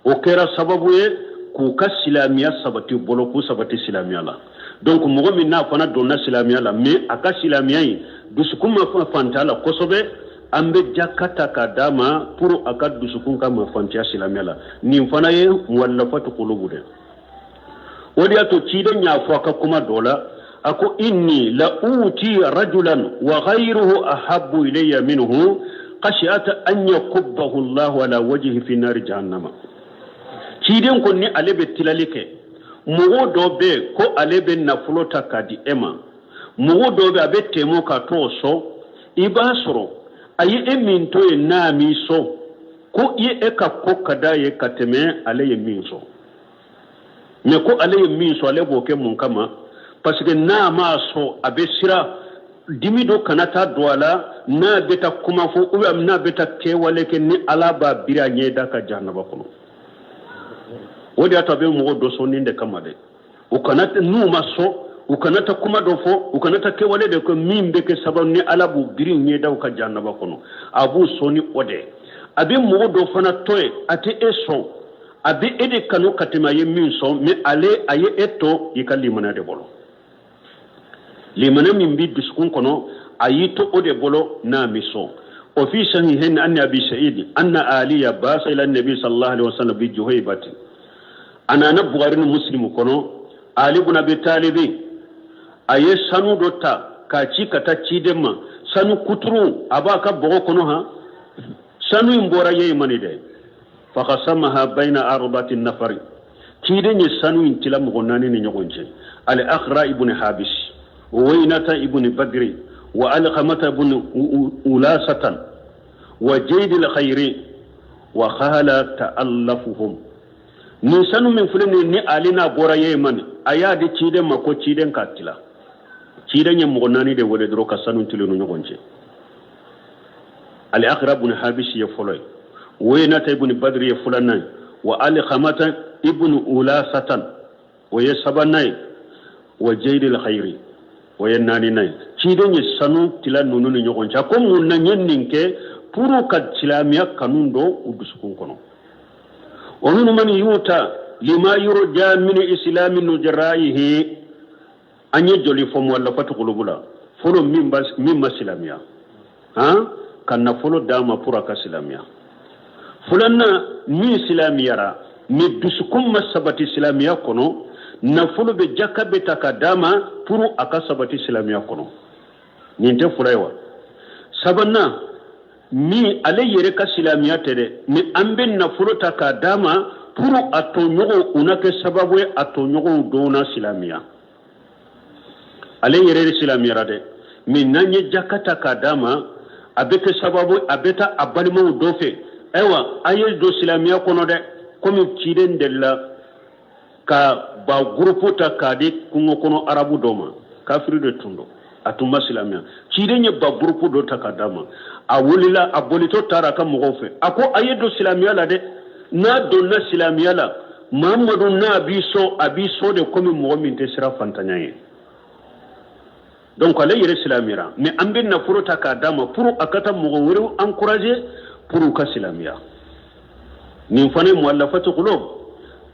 O kɛra sababu ye k'u ka silamɛya sabati bolo, k'u sabati silamɛya la. Donc mɔgɔ min n'a fana donna silamɛya la, mais a ka silamɛya in dusukun ma fanta la kosɛbɛ, an bɛ jaka ta k'a d'a ma pour a ka dusukun ka mafantiya silamɛya la. Nin fana ye muwallafatu qulubu de. O de y'a to ciden y'a fɔ a ka kuma dɔ la, a ko: inni la uti rajulan wa ghayruhu ahabbu ilayya minhu khashi'ata an yakubbahu Allahu ala wajhi fi nari jahannama. Ciden ko ni ale bɛ tilali kɛ, mɔgɔ dɔ bɛ yen ko ale bɛ nafolo ta k'a di e ma, mɔgɔ dɔ bɛ a bɛ tɛmɛ ka t'o sɔn, i b'a sɔrɔ a ye e min to yen n'a m'i sɔn, ko i e ka ko ka d'a ye ka tɛmɛ ale ye min sɔn. Mais ko ale ye min sɔn, ale b'o kɛ mun kama? Parce que n'a m'a sɔn, a bɛ siran dimi dɔ kana taa don a la, n'a bɛ taa kuma fɔ ou bien n'a bɛ taa kɛwale kɛ, ni Ala b'a biri a ɲɛ da ka jahanaba kɔnɔ. O de y'a to a bɛ mɔgɔ dɔ sɔn nin de kama dɛ, u kana, n'u ma sɔn, u kana taa kuma dɔ fɔ, u kana taa kɛwale de kɛ min bɛ kɛ sababu ni Ala b'u biri ɲɛdaw ka jahanaba kɔnɔ. A b'u sɔn ni o de. A bɛ mɔgɔ dɔ fana to yen, a tɛ e sɔn, a bɛ e de kanu ka tɛmɛ a ye min sɔn, mais ale a ye e to i ka limaniya de bolo, limaniya min b'i dusukun kɔnɔ, a y'i to o de bolo n'a mi sɔn. O fi sahihain an Abi Sa'id anna Aliya ba'asa ila nabi sallallahu alaihi wasallam bi juhaybati. A nana Bukhari ni Muslim kɔnɔ, Ali bun Abi Talibi a ye sanu dɔ ta k'a ci ka taa ciden ma, sanu kuturu, a b'a ka bɔgɔ kɔnɔ. Han, sanu in bɔra Yemani dɛ. Fakasamaha bayna arbati nafari. Ciden ye sanu in tila mɔgɔ naani ni ɲɔgɔn cɛ: Al Akhra ibn Habis, Waynata ibn Badri, wa Alqamata ibn Ulasatan, wa Jayd al Khayri, wa qala ta'allafuhum. Nin sanu min filɛ nin ni Ali n'a bɔra Yemani, a y'a di ciden ma ko ciden k'a tila. Ciden ye mɔgɔ naani de wele dɔrɔn ka sanu tila ni ɲɔgɔn cɛ. Al Akhra ibn Habis ye fɔlɔ ye, Waynata ibn Badri ye filanan ye, wa Alqamata ibn Ulasatan o ye sabanan ye, wa Jayd al Khayri o ye naaninan ye. Ciden ye sanu tila ninnu ni ɲɔgɔn cɛ. A ko mun na n ye nin kɛ? Pour ka silamɛya kanu don u dusukun kɔnɔ. O minnu man yuta lima yurja min islami nujraihi. An ye joli fɔ muwallafatu qulubu la? Fɔlɔ, min ma silamɛya, han, ka nafolo d'a ma pour a ka silamɛya. Filanan, min silamɛyara mais dusukun ma sabati silamɛya kɔnɔ, nafolo bɛ jaka bɛ ta ka d'a ma pour a ka sabati silamɛya kɔnɔ. Nin tɛ fila ye wa? Sabanan, min ale yɛrɛ ka silamɛya tɛ dɛ, mais an bɛ nafolo ta k'a d'a ma pour a tɔɲɔgɔnw, u na kɛ sababu ye a tɔɲɔgɔnw dɔw na silamɛya. Ale yɛrɛ de silamɛyara dɛ, mais n'an ye jaka ta k'a d'a ma, a bɛ kɛ sababu a bɛ taa a balimaw dɔ fɛ, ayiwa, a ye don silamɛya kɔnɔ dɛ. Komi ciden delila ka ba gurupu ta k'a di kungo kɔnɔ arabu dɔ ma, kafiri de tun don, a tun ma silamɛya. Ciden ye ba gurupu dɔ ta k'a d'a ma, a wulila, a bolitɔ taara a ka mɔgɔw fɛ, a ko a ye don silamɛya la dɛ. N'a donna silamɛya la, Mamadu n'a b'i sɔn, a b'i sɔn de komi mɔgɔ min tɛ siran fantanya ye. Donc ale yɛrɛ silamɛyara, mais an bɛ nafolo ta k'a d'a ma pour a ka taa mɔgɔ wɛrɛw encourager pour u ka silamɛya. Nin fana ye muallafatu qulub,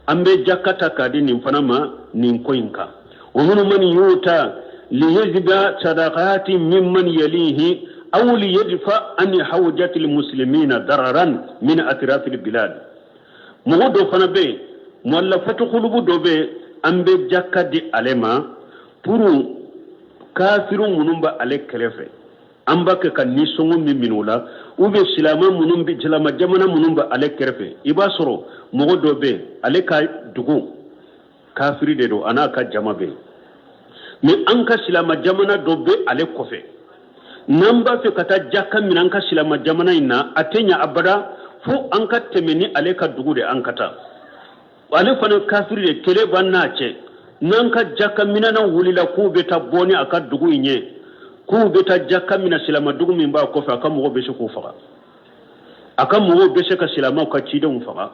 an bɛ jaka ta k'a di nin fana ma nin ko in kan. Wa minhum man yuta liyajba sadaqati mimman yalihi aw liyadfa an hawjati almuslimina dararan min atrafi albilad. Mɔgɔ dɔ fana bɛ yen, muallafatu qulubu dɔ bɛ yen, an bɛ jaka di ale ma pour kafiru minnu bɛ ale kɛrɛfɛ, an b'a kɛ ka nisɔngɔ min minɛ u la, ou bien silama minnu bɛ silama jamana minnu bɛ ale kɛrɛfɛ. I b'a sɔrɔ mɔgɔ dɔ bɛ yen, ale ka dugu kafiri de don, a n'a ka jama bɛ yen, mais an ka silama jamana dɔ bɛ ale kɔfɛ. N'an b'a fɛ ka taa jaka minɛ an ka silama jamana in na, a tɛ ɲɛ abada fo an ka tɛmɛ ni ale ka dugu de, an ka taa. Ale fana kafiri de, kɛlɛ b'an n'a cɛ. N'an ka jaka minɛnaw wulila k'u bɛ taa bɔ ni a ka dugu in ye, k'u bɛ taa jaka minɛ silama dugu min b'a kɔfɛ, a ka mɔgɔw bɛ se k'u faga, a ka mɔgɔw bɛ se ka silamaw ka cidenw faga.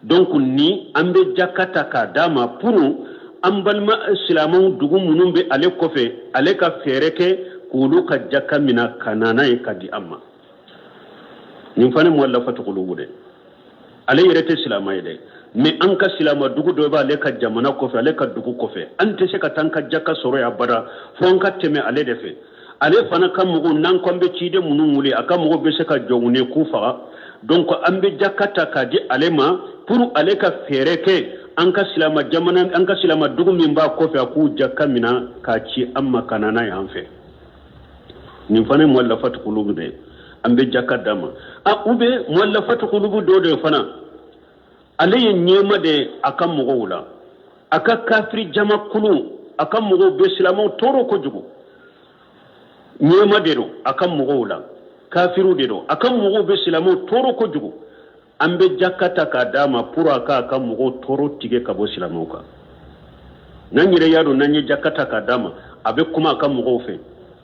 Donc ni an bɛ jaka ta k'a d'a ma pour an balima silamaw dugu minnu bɛ ale kɔfɛ, ale ka fɛɛrɛ kɛ k'olu ka jaka minɛ ka na n'a ye ka di an ma. Nin fana muallafatu qulubu de, ale yɛrɛ tɛ silama ye dɛ, mais an ka silama dugu dɔ b'ale ka jamana kɔfɛ, ale ka dugu kɔfɛ, an tɛ se ka taa an ka jaka sɔrɔ yan abada fo an ka tɛmɛ ale de fɛ. Ale fana ka mɔgɔw, n'an ko an bɛ ciden minnu wuli, a ka mɔgɔw bɛ se ka jɔ u ɲɛ k'u faga. Donc an bɛ jaka ta k'a di ale ma pour ale ka fɛɛrɛ kɛ an ka silama jamana, an ka silama dugu min b'a kɔfɛ, a k'u jaka minɛ k'a ci an ma ka na n'a ye an fɛ. Nin fana ye muallafatu qulubu de ye, an bɛ jaka d'a ma. A ou bien muallafatu qulubu dɔ de fana, ale ye ɲɛma de ye a ka mɔgɔw la, a ka kafiri jamakulu, a ka mɔgɔw bɛ silamɛw tɔɔrɔ kojugu. Ɲɛma de don a ka mɔgɔw la, kafiriw de don, a ka mɔgɔw bɛ silamɛw tɔɔrɔ kojugu. An bɛ jaka ta k'a d'a ma pour a k'a ka mɔgɔw tɔɔrɔ tigɛ ka bɔ silamɛw kan. N'an yɛrɛ y'a dɔn, n'an ye jaka ta k'a d'a ma, a bɛ kuma a ka mɔgɔw fɛ: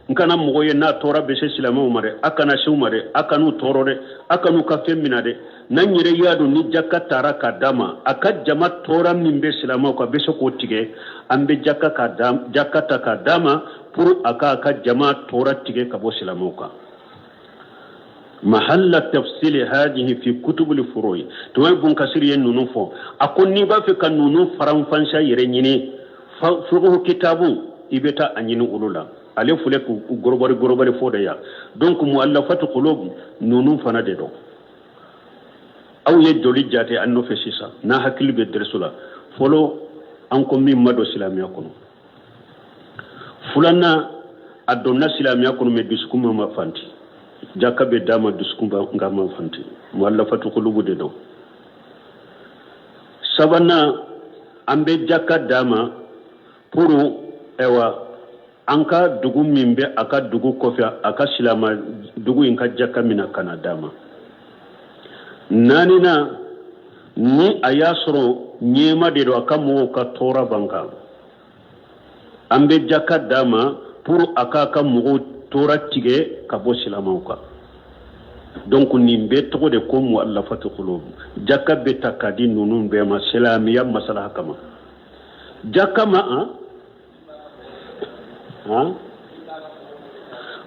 n kana mɔgɔ ye n'a tɔɔrɔ bɛ se silamɛw ma dɛ, a kana se u ma dɛ, a kan'u tɔɔrɔ dɛ, a kan'u ka fɛn minɛ dɛ. N'an yɛrɛ y'a dɔn ni jaka tara k'a d'a ma, a ka jama tɔɔrɔ min bɛ silamɛw kan, a bɛ se k'o tigɛ, an bɛ jaka ta k'a d'a ma pour a k'a ka jama tɔɔrɔ tigɛ ka bɔ silamɛw kan. Mahalla tafsili hadihi fi kutubul furu'i. Tuma Ibn Kasir ye ninnu fɔ, a ko n'i b'a fɛ ka ninnu faranfansiya yɛrɛ ɲini fiqhu kitabu, i bɛ taa a ɲini olu la. Ale filɛ k'u gorobari gorobari fɔ de yan. Donc muallafatu qulub ninnu fana de don. Aw ye joli jate an nɔfɛ sisan n'a hakili bɛ dɛrɛso la? Fɔlɔ, an ko min ma don silamɛya kɔnɔ. Filanan, a donna silamɛya kɔnɔ mais dusukun ma fanti, jaka bɛ d'a ma dusukun nka ma fanti, muallafatu qulubu de don. Sabanan, an bɛ jaka d'a ma pour ayiwa an ka dugu min bɛ a ka dugu kɔfɛ, a ka silama dugu in ka jaka minɛ ka na d'a ma. Naaninan, ni a y'a sɔrɔ ɲɛma de don, a ka mɔgɔw ka tɔɔrɔ b'an kan, an bɛ jaka d'a ma pour a k'a ka mɔgɔw tɔɔrɔ tigɛ ka bɔ silamaw kan. Donc nin bɛɛ tɔgɔ de ko muallafatu qulub. Jaka bɛ ta k'a di ninnu bɛɛ ma silamɛya masalaha kama. Jaka ma an han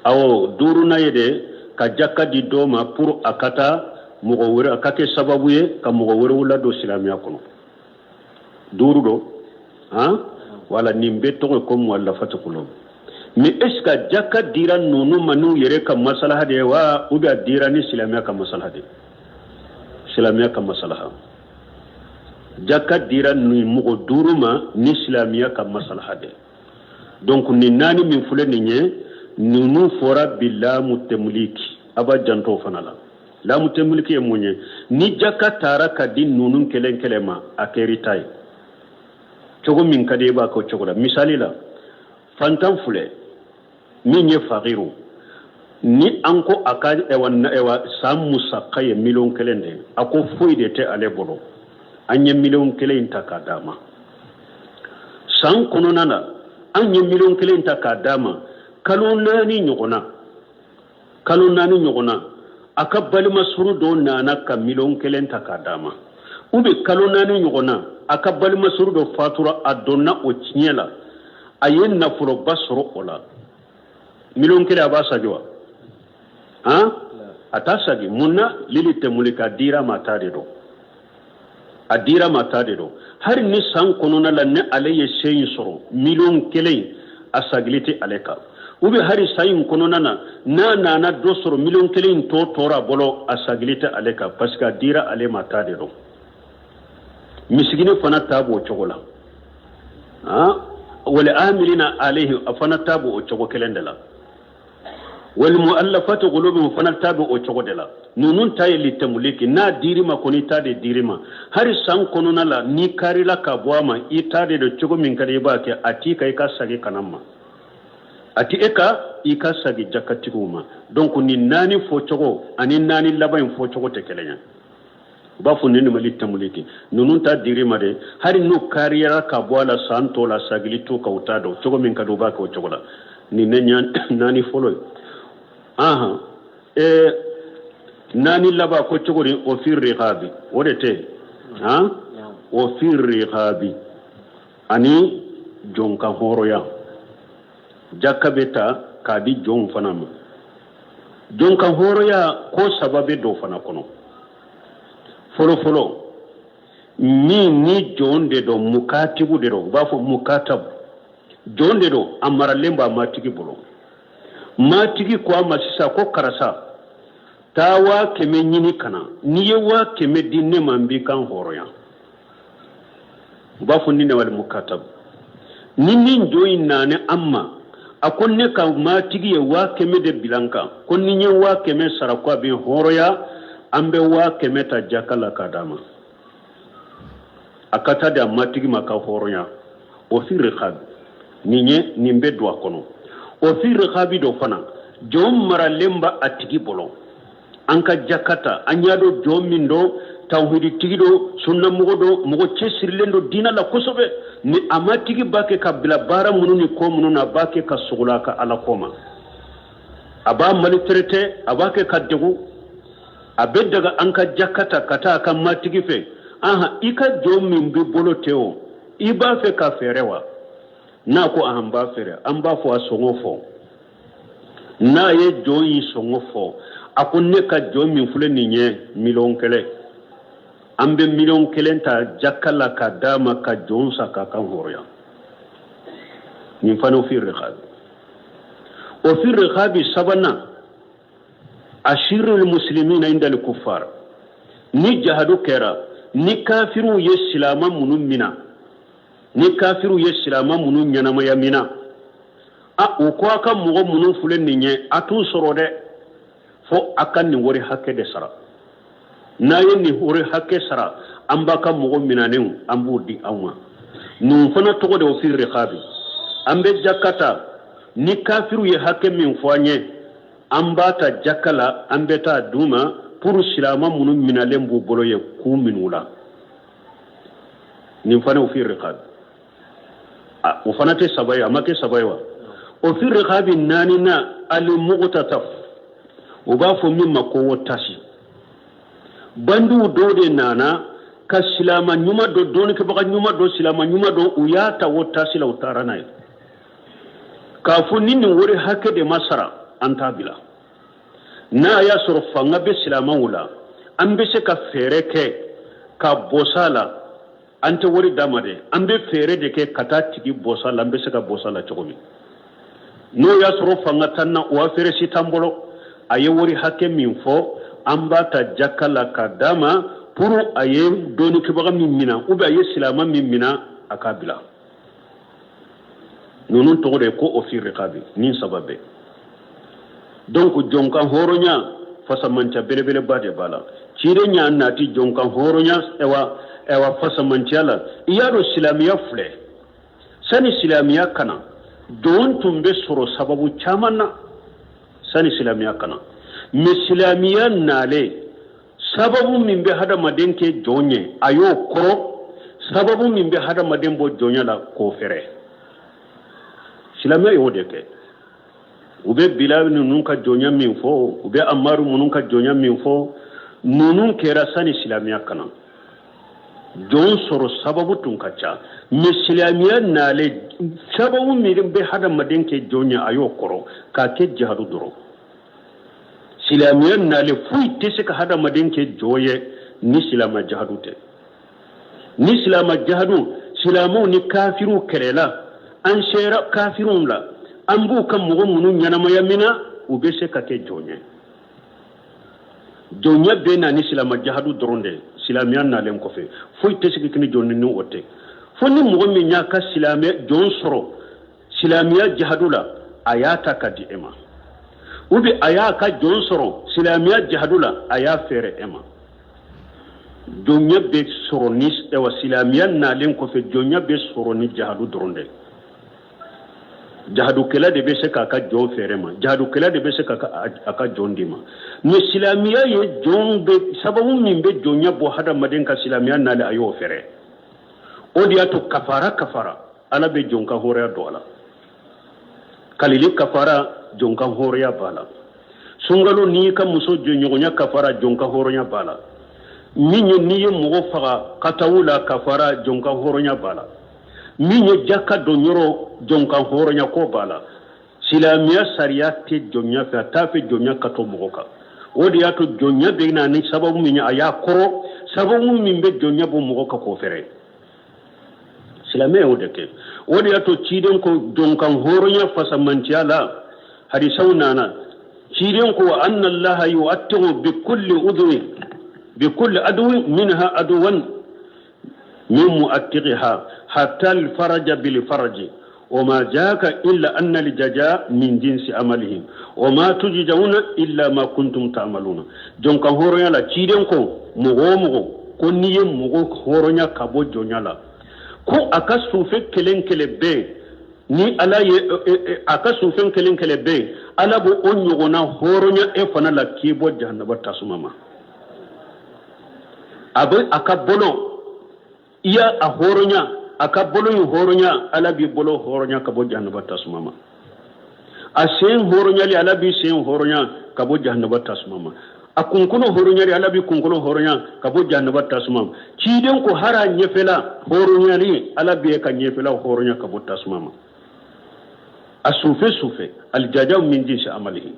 awɔ, duurunan ye de ka jaka di dɔ ma pour a ka taa mɔgɔ wɛrɛ, a ka kɛ sababu ye ka mɔgɔ wɛrɛw ladon silamɛya kɔnɔ. Duuru don han. Wala nin bɛɛ tɔgɔ ko muallafatu qulub. Mais est ce que jaka dira ninnu ma n'u yɛrɛ ka masalaha de ye wa, ou bien a dira ni silamɛya ka masalaha de ye? Silamɛya ka masalaha. Jaka dira nin mɔgɔ duuru ma ni silamɛya ka masalaha de ye. Donc nin naani min filɛ nin ye, ninnu fɔra bi laamu tamliki. A b'a janto o fana la. Laamu tamliki ye mun ye? Ni jaka taara ka di ninnu kelen kelen ma, a kɛr'i ta ye. Cogo min ka di i b'a kɛ o cogo la. Misali la, Fantan filɛ min ye fagiru ni an ko a ka ɛwa ɛwa san musaka ye 1 miliyɔn de ye, a ko foyi de tɛ ale bolo, an ye 1 miliyɔn in ta k'a d'a ma. San kɔnɔna na, an ye 1 miliyɔn ta k'a d'a ma kalo 4 ɲɔgɔnna. Kalo 4 ɲɔgɔnna, a ka balimasuru dɔ nana ka 1 miliyɔn ta k'a d'a ma, ou bien kalo 4 ɲɔgɔnna, a ka balimasuru dɔ fatura, a donna o tiɲɛ la, a ye nafoloba sɔrɔ o la. 1 miliyɔn, a b'a sagi wa? Han, a t'a sagi. Mun na? Lili tɛmuli ka dira ma ta de don, a dira ma ta de don. Hali ni san kɔnɔna la ni ale ye se in sɔrɔ, 1 miliyɔn, a sagili tɛ ale kan. Ou bien hali san in kɔnɔna na, n'a nana dɔ sɔrɔ, 1 miliyɔn in tɔ tora a bolo, a sagili tɛ ale kan, parce que a dira ale ma ta de don. Misigini fana ta b'o cogo la. Wal amilina alayhi, a fana ta b'o cogo kelen de la. Wal mu'allafati qulubuhum fana ta bɛ o cogo de la. Ninnu ta ye litamuliki. N'a dir'i ma kɔni, ta de dir'i ma. Hali san kɔnɔna la, n'i karila ka bɔ a ma, i ta de don. Cogo min ka di i b'a kɛ. A t'i ka i ka sagi kana ma, a ti e ka i ka sagi jakatigiw ma. Donc nin naani fɔcogo ani naani laban in fɔcogo tɛ kelen ye. U b'a fɔ nin ma litamuliki. Ninnu ta dir'i ma de, hali n'u kariyara ka bɔ a la san tɔ la, sagili t'u kan, u t'a dɔn. Cogo min ka di u b'a kɛ o cogo la. Nin ne naani fɔlɔ ye. Ahan, ee, naani laban ko cogo di? O fi riqabi, o de tɛ han. O fi riqabi ani jɔn ka hɔrɔnya, jaka bɛ ta k'a di jɔnw fana ma. Jɔn ka hɔrɔnya ko saba bɛ dɔ fana kɔnɔ. Fɔlɔ fɔlɔ, min ni jɔn de don, mukatibu de don, u b'a fɔ mukatabu, jɔn de don, a maralen b'a matigi bolo. Matigi ko a ma sisan ko karisa, taa 500 000 ɲini ka na. N'i ye 500 000 di ne ma, n b'i kan hɔrɔnya. U b'a fɔ ni ne wali mukatabu. Ni min jɔn in nana an ma, a ko ne ka matigi ye 500 000 de bila n kan, ko ni n ye 500 000 sara, ko a bɛ n hɔrɔnya, an bɛ 500 000 ta jaka la k'a d'a ma, a ka taa di a matigi ma ka hɔrɔnya. O fi riqabi nin ye, nin bɛ don a kɔnɔ. O fi riqabi dɔ fana, jɔn maralen b'a a tigi bolo, an ka jaka ta. An y'a dɔn jɔn min don, tawhiditigi don, sunnamɔgɔ don, mɔgɔ cɛsirilen don diinɛ la kosɛbɛ. Ni a matigi b'a kɛ ka bila baara minnu ni ko minnu na, a b'a kɛ ka sogola a ka ala ko ma, a b'a maltraité, a b'a kɛ ka degun. A bɛ daga an ka jaka ta ka taa a ka matigi fɛ. Ahan, i ka jɔn min b'i bolo tɛ o, i b'a fɛ ka feere wa? N'a ko an b'a feere, an b'a fɔ a sɔngɔ fɔ. N'a ye jɔn in sɔngɔ fɔ, a ko ne ka jɔn min filɛ nin ye 1 miliyɔn, an bɛ 1 miliyɔn ta jaka la ka d'a ma ka jɔn san k'a kan hɔrɔnya. Nin fana o fi riqabi. O fi riqabi sabanan, asirul muslimina indal kuffar. Ni jahadu kɛra, ni kafiriw ye silama minnu mina, ni kafiriw ye silama minnu ɲɛnamaya mina, a u ko a ka mɔgɔ minnu filɛ nin ye, a t'u sɔrɔ dɛ, fo a ka nin wari hakɛ de sara. N'a ye nin wari hakɛ sara, an b'a ka mɔgɔ minanenw, an b'u di aw ma. Ninnu fana tɔgɔ de o fi riqabi. An bɛ jaka ta. Ni kafiriw ye hakɛ min fɔ an ye, an b'a ta jaka la, an bɛ taa d'u ma pour silama minnu minalen b'u bolo ye k'u minɛ u la. Nin fana o fi riqabi. O fana tɛ saba ye, a ma kɛ saba ye wa? O fi riqabi naaninan, al muqtataf, u b'a fɔ min ma ko wotasi. Bandiw dɔw de nana ka silama ɲuman dɔ, dɔnnikɛbaga ɲuman dɔ, silama ɲuman dɔ, u y'a ta wotasi la, u taara n'a ye k'a fɔ ni nin wari hakɛ de ma sara, an t'a bila. N'a y'a sɔrɔ fanga bɛ silamaw la, an bɛ se ka fɛɛrɛ kɛ ka bɔsa la. An tɛ wari d'a ma dɛ, an bɛ fɛɛrɛ de kɛ ka taa tigi bɔsa la. An bɛ se ka bɔsa la cogo min, n'o y'a sɔrɔ fanga t'an na, o affaire si t'an bolo, a ye wari hakɛ min fɔ, an b'a ta jaka la ka d'a ma pour a ye dɔnnikɛbaga min mina ou bien a ye silama min mina, a k'a bila. Ninnu tɔgɔ de ye ko o fi riqabi. Nin saba bɛɛ donc, jɔn kan hɔrɔnya fasamanca belebeleba de b'a la. Ciden y'a nati jɔn kan hɔrɔnya ɛwa ɛwa fasamanciya la. I y'a dɔn, silamɛya filɛ, sani silamɛya ka na, Jɔn tun bɛ sɔrɔ sababu caman na sani silamɛya ka na, mais silamɛya nalen, sababu min bɛ hadamaden kɛ jɔn ye, a y'o kɔrɔ. Sababu min bɛ hadamaden bɔ jɔnya la, k'o fɛrɛ. Silamɛya y'o de kɛ. U bɛ Bilal ninnu ka jɔnya min fɔ, u bɛ Amaru minnu ka jɔnya min fɔ, ninnu kɛra sani silamɛya ka na. Jɔn sɔrɔ sababu tun ka ca, mais silamɛya nalen, sababu min bɛ hadamaden kɛ jɔn ye, a y'o kɔrɔ k'a kɛ jihadu dɔrɔn. Silamɛya nalen, foyi tɛ se ka hadamaden kɛ jɔn ye ni silamɛ jihadu tɛ. Ni silamɛ jihadu, silamɛw ni kafiriw kɛlɛla, an sera kafiriw la, an b'u ka mɔgɔ minnu ɲɛnamaya min na, u bɛ se ka kɛ jɔn ye. Jɔnya bɛ na ni silamɛ jihadu dɔrɔn de. Silamɛya nalen kɔfɛ, foyi tɛ se ka kɛ ni jɔn ni o tɛ, fo ni mɔgɔ min y'a ka silamɛ jɔn sɔrɔ silamɛya jihadu la, a y'a ta ka di e ma, ou bien a y'a ka jɔn sɔrɔ silamɛya jihadu la, a y'a feere e ma. Jɔnya bɛ sɔrɔ ni, ayiwa, silamɛya nalen kɔfɛ, jɔnya bɛ sɔrɔ ni jihadu dɔrɔn de. Jihadukɛla de bɛ se k'a ka jɔn feere ma, jihadukɛla de bɛ se k'a a ka jɔn di ma. Mais silamɛya ye jɔn bɛ sababu min bɛ jɔnya bɔ hadamaden ka, silamɛya nalen, a y'o feere. O de y'a to kafara kafara, Ala bɛ jɔn ka hɔrɔnya don a la. Kalili kafara, jɔn ka hɔrɔnya b'a la. Sunkalo, n'i ka muso jɛɲɔgɔnya kafara, jɔn ka hɔrɔnya b'a la. Min ye n'i ye mɔgɔ faga katawu la kafara, jɔn ka hɔrɔnya b'a la. Min ye jaka don yɔrɔ, jɔn ka hɔrɔnya ko b'a la. Silamɛya sariya tɛ jɔnya fɛ, a t'a fɛ jɔnya ka to mɔgɔ kan. O de y'a to jɔnya bɛ na ni sababu min ye, a y'a kɔrɔ. Sababu min bɛ jɔnya bɔ mɔgɔ kan, k'o fɛrɛ, silamɛ y'o de kɛ. O de y'a to ciden ko jɔn kan hɔrɔnya fasamantiya la, hadisaw nana, ciden ko anna Allaha yu'attiqu bi kulli udwin bi kulli adwin minha adwan min mu'attiqiha hatta al-faraja bil faraji وما جاك إلا أن الجزاء من جنس عملهم وما تجزون إلا ما كنتم تعملون. Jɔn kan hɔrɔnya la, ciden ko mɔgɔ o mɔgɔ ko n'i ye mɔgɔ hɔrɔnya ka bɔ jɔnya la, ko a ka sufɛ kelen kelen bɛɛ ni Ala ye, a ka sufɛn kelen kelen bɛɛ, Ala b'o o ɲɔgɔnna hɔrɔnya e fana la k'i bɔ jahanaba tasuma ma. A bɛ a ka bolo, i y'a a hɔrɔnya, a ka bolo in hɔrɔnya, Ala b'i bolo hɔrɔnya ka bɔ jahanaba tasuma ma. A sen hɔrɔnyali, Ala b'i sen hɔrɔnya ka bɔ jahanaba tasuma ma. A kunkolo hɔrɔnyali, Ala b'i kunkolo hɔrɔnya ka bɔ jahanaba tasuma ma. Ciden ko hara ɲɛfɛla hɔrɔnyali, Ala b'e ka ɲɛfɛla hɔrɔnya ka bɔ tasuma ma. A sufɛ sufɛ, aljazaw min jinsi amalihi.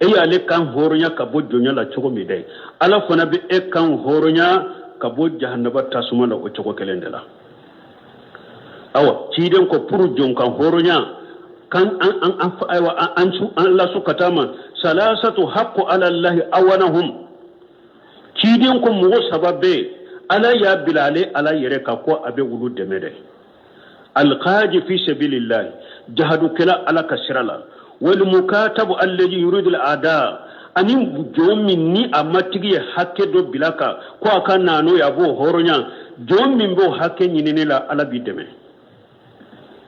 E y'ale kan hɔrɔnya ka bɔ jɔnya la cogo min dɛ, Ala fana bɛ e kan hɔrɔnya ka bɔ jahanaba tasuma la o cogo kelen de la. Awa, ciden ko pour jɔn kan hɔrɔnya kan an an an ayiwa, an su an lasu ka taa ma salasatu haqqu ala Allahi awanahum. Ciden ko mɔgɔ saba bɛ, Ala y'a bila ale Ala yɛrɛ kan ko a bɛ olu dɛmɛ dɛ: alqaji fi sabilillahi, jahadukɛla Ala ka sira la, wal mukatabu alladhi yuridu al-ada, ani jɔn min ni a matigi ye hakɛ dɔ bila kan ko a ka na n'o ye, a b'o hɔrɔnya. Jɔn min b'o hakɛ ɲinini la, Ala b'i dɛmɛ,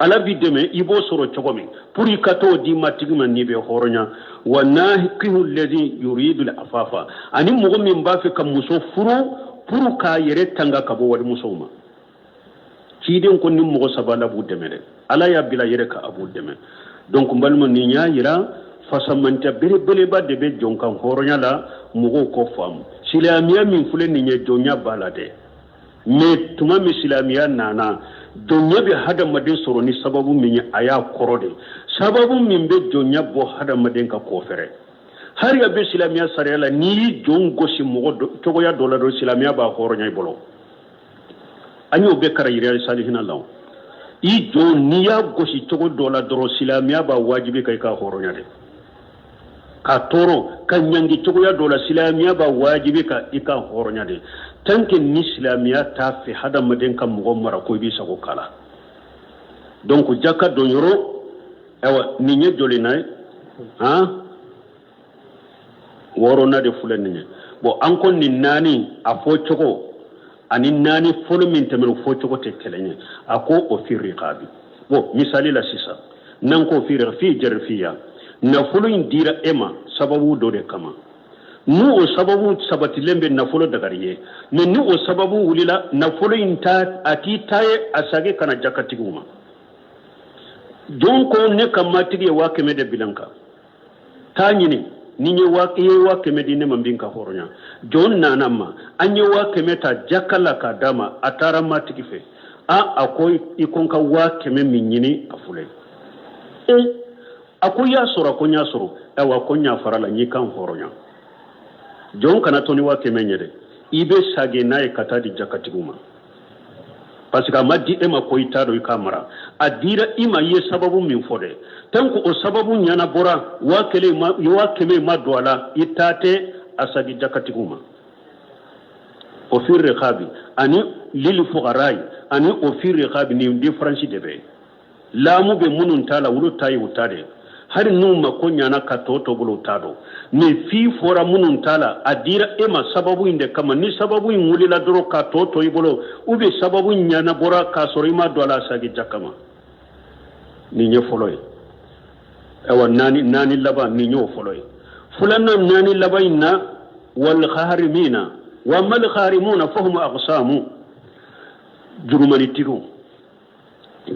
Ala b'i dɛmɛ i b'o sɔrɔ cogo min pour i ka t'o di matigi ma n'i bɛ hɔrɔnya. Wa nakihu alladhi yuridu al-afafa, ani mɔgɔ min b'a fɛ ka muso furu pour k'a yɛrɛ tanga ka bɔ walimusow ma. Ciden ko ni mɔgɔ saba, Ala b'u dɛmɛ dɛ. Ala y'a bila yɛrɛ ka a b'u dɛmɛ. Donc n balima, nin y'a yira fasamantɛ belebeleba de bɛ jɔn kan hɔrɔnya la. Mɔgɔw k'o faamu, silamɛya min filɛ nin ye, jɔnya b'a la dɛ. Mais tuma min silamɛya nana, jɔnya bɛ hadamaden sɔrɔ ni sababu min ye, a y'a kɔrɔ de. Sababu min bɛ jɔnya bɔ hadamaden ka kɔfɛrɛ, hali a bɛ silamɛya sariya la, n'i y'i jɔn gosi mɔgɔ cogoya dɔ la dɔrɔn, silamɛya b'a hɔrɔnya i bolo. An y'o bɛɛ kara yiriyali salihina la. I jɔn, n'i y'a gosi cogo dɔ la dɔrɔn, silamɛya b'a wajibi ka i ka hɔrɔnya de. Ka tɔɔrɔ ka ɲangi cogoya dɔ la, silamɛya b'a wajibi ka i ka hɔrɔnya de. Tant que ni silamɛya t'a fɛ hadamaden ka mɔgɔ mara ko i b'i sago k'a la. Donc jaka don yɔrɔ, ayiwa, nin ye joli na ye? Han, wɔɔrɔnan de filɛ nin ye. Bon, an ko nin naani a fɔ cogo ani naani fɔlɔ min tɛmɛna, fɔ cogo tɛ kelen ye. A ko o fi riqabi. Bon, misali la sisan, N'an ko fi fi jarifiya, nafolo in dira e ma sababu dɔ de kama. N'u o sababu sabatilen bɛ, nafolo dagari ye. Mais ni o sababu wulila, nafolo in ta a t'i ta ye, a sagi ka na jakatigiw ma. Jɔn ko ne ka matigi ye 100 000 de bila n kan, taa ɲini ni ye waa i ye 100 000 di ne ma, n bɛ n kan hɔrɔnya. Jɔn nana ma, an ye 100 000 ta jaka la k'a d'a ma. A taara matigi fɛ, a ko i ko n ka 100 000 min ɲini, a filɛ. E a ko i y'a sɔrɔ? A ko n y'a sɔrɔ. Ayiwa, ko n yafara la, n y'i kan hɔrɔnya. Jɔn kana to ni 100 000 ye dɛ, i bɛ sagin n'a ye ka taa di jakatigiw ma, parce que a ma di e ma ko i t'a dɔn i k'a mara. A dira i ma, i ye sababu min fɔ dɛ, tant que o sababu ɲɛnabɔra, 1000 ma, 100 000 ma don a la, i ta tɛ, a sagi jakatigiw ma. O fi riqabi ani lil fuqarai ani o fi riqabi, nin différence de bɛ. Laamu bɛ minnu ta la, olu ta ye u ta de, hali n'u ma ko ɲana ka tɔ to bolo, u t'a dɔn. Mais fi fɔra minnu ta la, a dira e ma sababu in de kama. Ni sababu in wulila dɔrɔn ka tɔ to i bolo, ou bien sababu in ɲɛnabɔra k'a sɔrɔ i ma don a la, a sagi jaka ma. Nin ye fɔlɔ ye. Ayiwa, naani, naani laban, nin y'o fɔlɔ ye. Filanan, naani laban in na, wal gharimina wa mal gharimuna fahum aqsamu. Jurumanitigiw,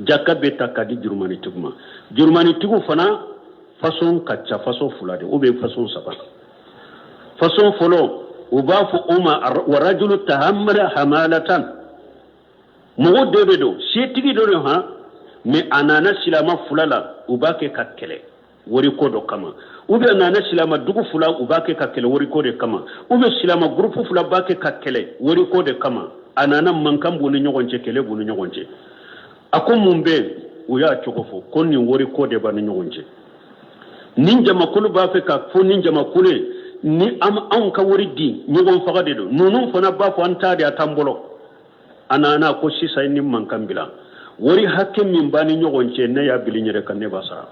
jaka bɛ ta ka di jurumanitigiw ma. Jurumanitigiw fana façon ka ca, façon fila de ou bien façon saba. Façon fɔlɔ, u b'a fɔ o ma wa rajulu tahammala hamalatan. Mɔgɔ dɔ bɛ don, setigi dɔ don han, mais a nana silama fila la, u b'a kɛ ka kɛlɛ wariko dɔ kama, ou bien a nana silama dugu fila, u b'a kɛ ka kɛlɛ wariko de kama, ou bien silama groupe fila b'a kɛ ka kɛlɛ wariko de kama. A nana, mankan b'u ni ɲɔgɔn cɛ, kɛlɛ b'u ni ɲɔgɔn cɛ. A ko mun bɛ yen? U y'a cogo fɔ ko nin wariko de b'a ni ɲɔgɔn cɛ. Nin jamakulu b'a fɛ ka fɔ nin jamakulu ye ni anw ka wari di, ɲɔgɔn faga de don. Ninnu fana b'a fɔ an t'a di, a t'an bolo. A nana ko sisan ni mankan bila, wari hakɛ min b'a ni ɲɔgɔn cɛ, ne y'a bili n yɛrɛ kan, ne b'a sara.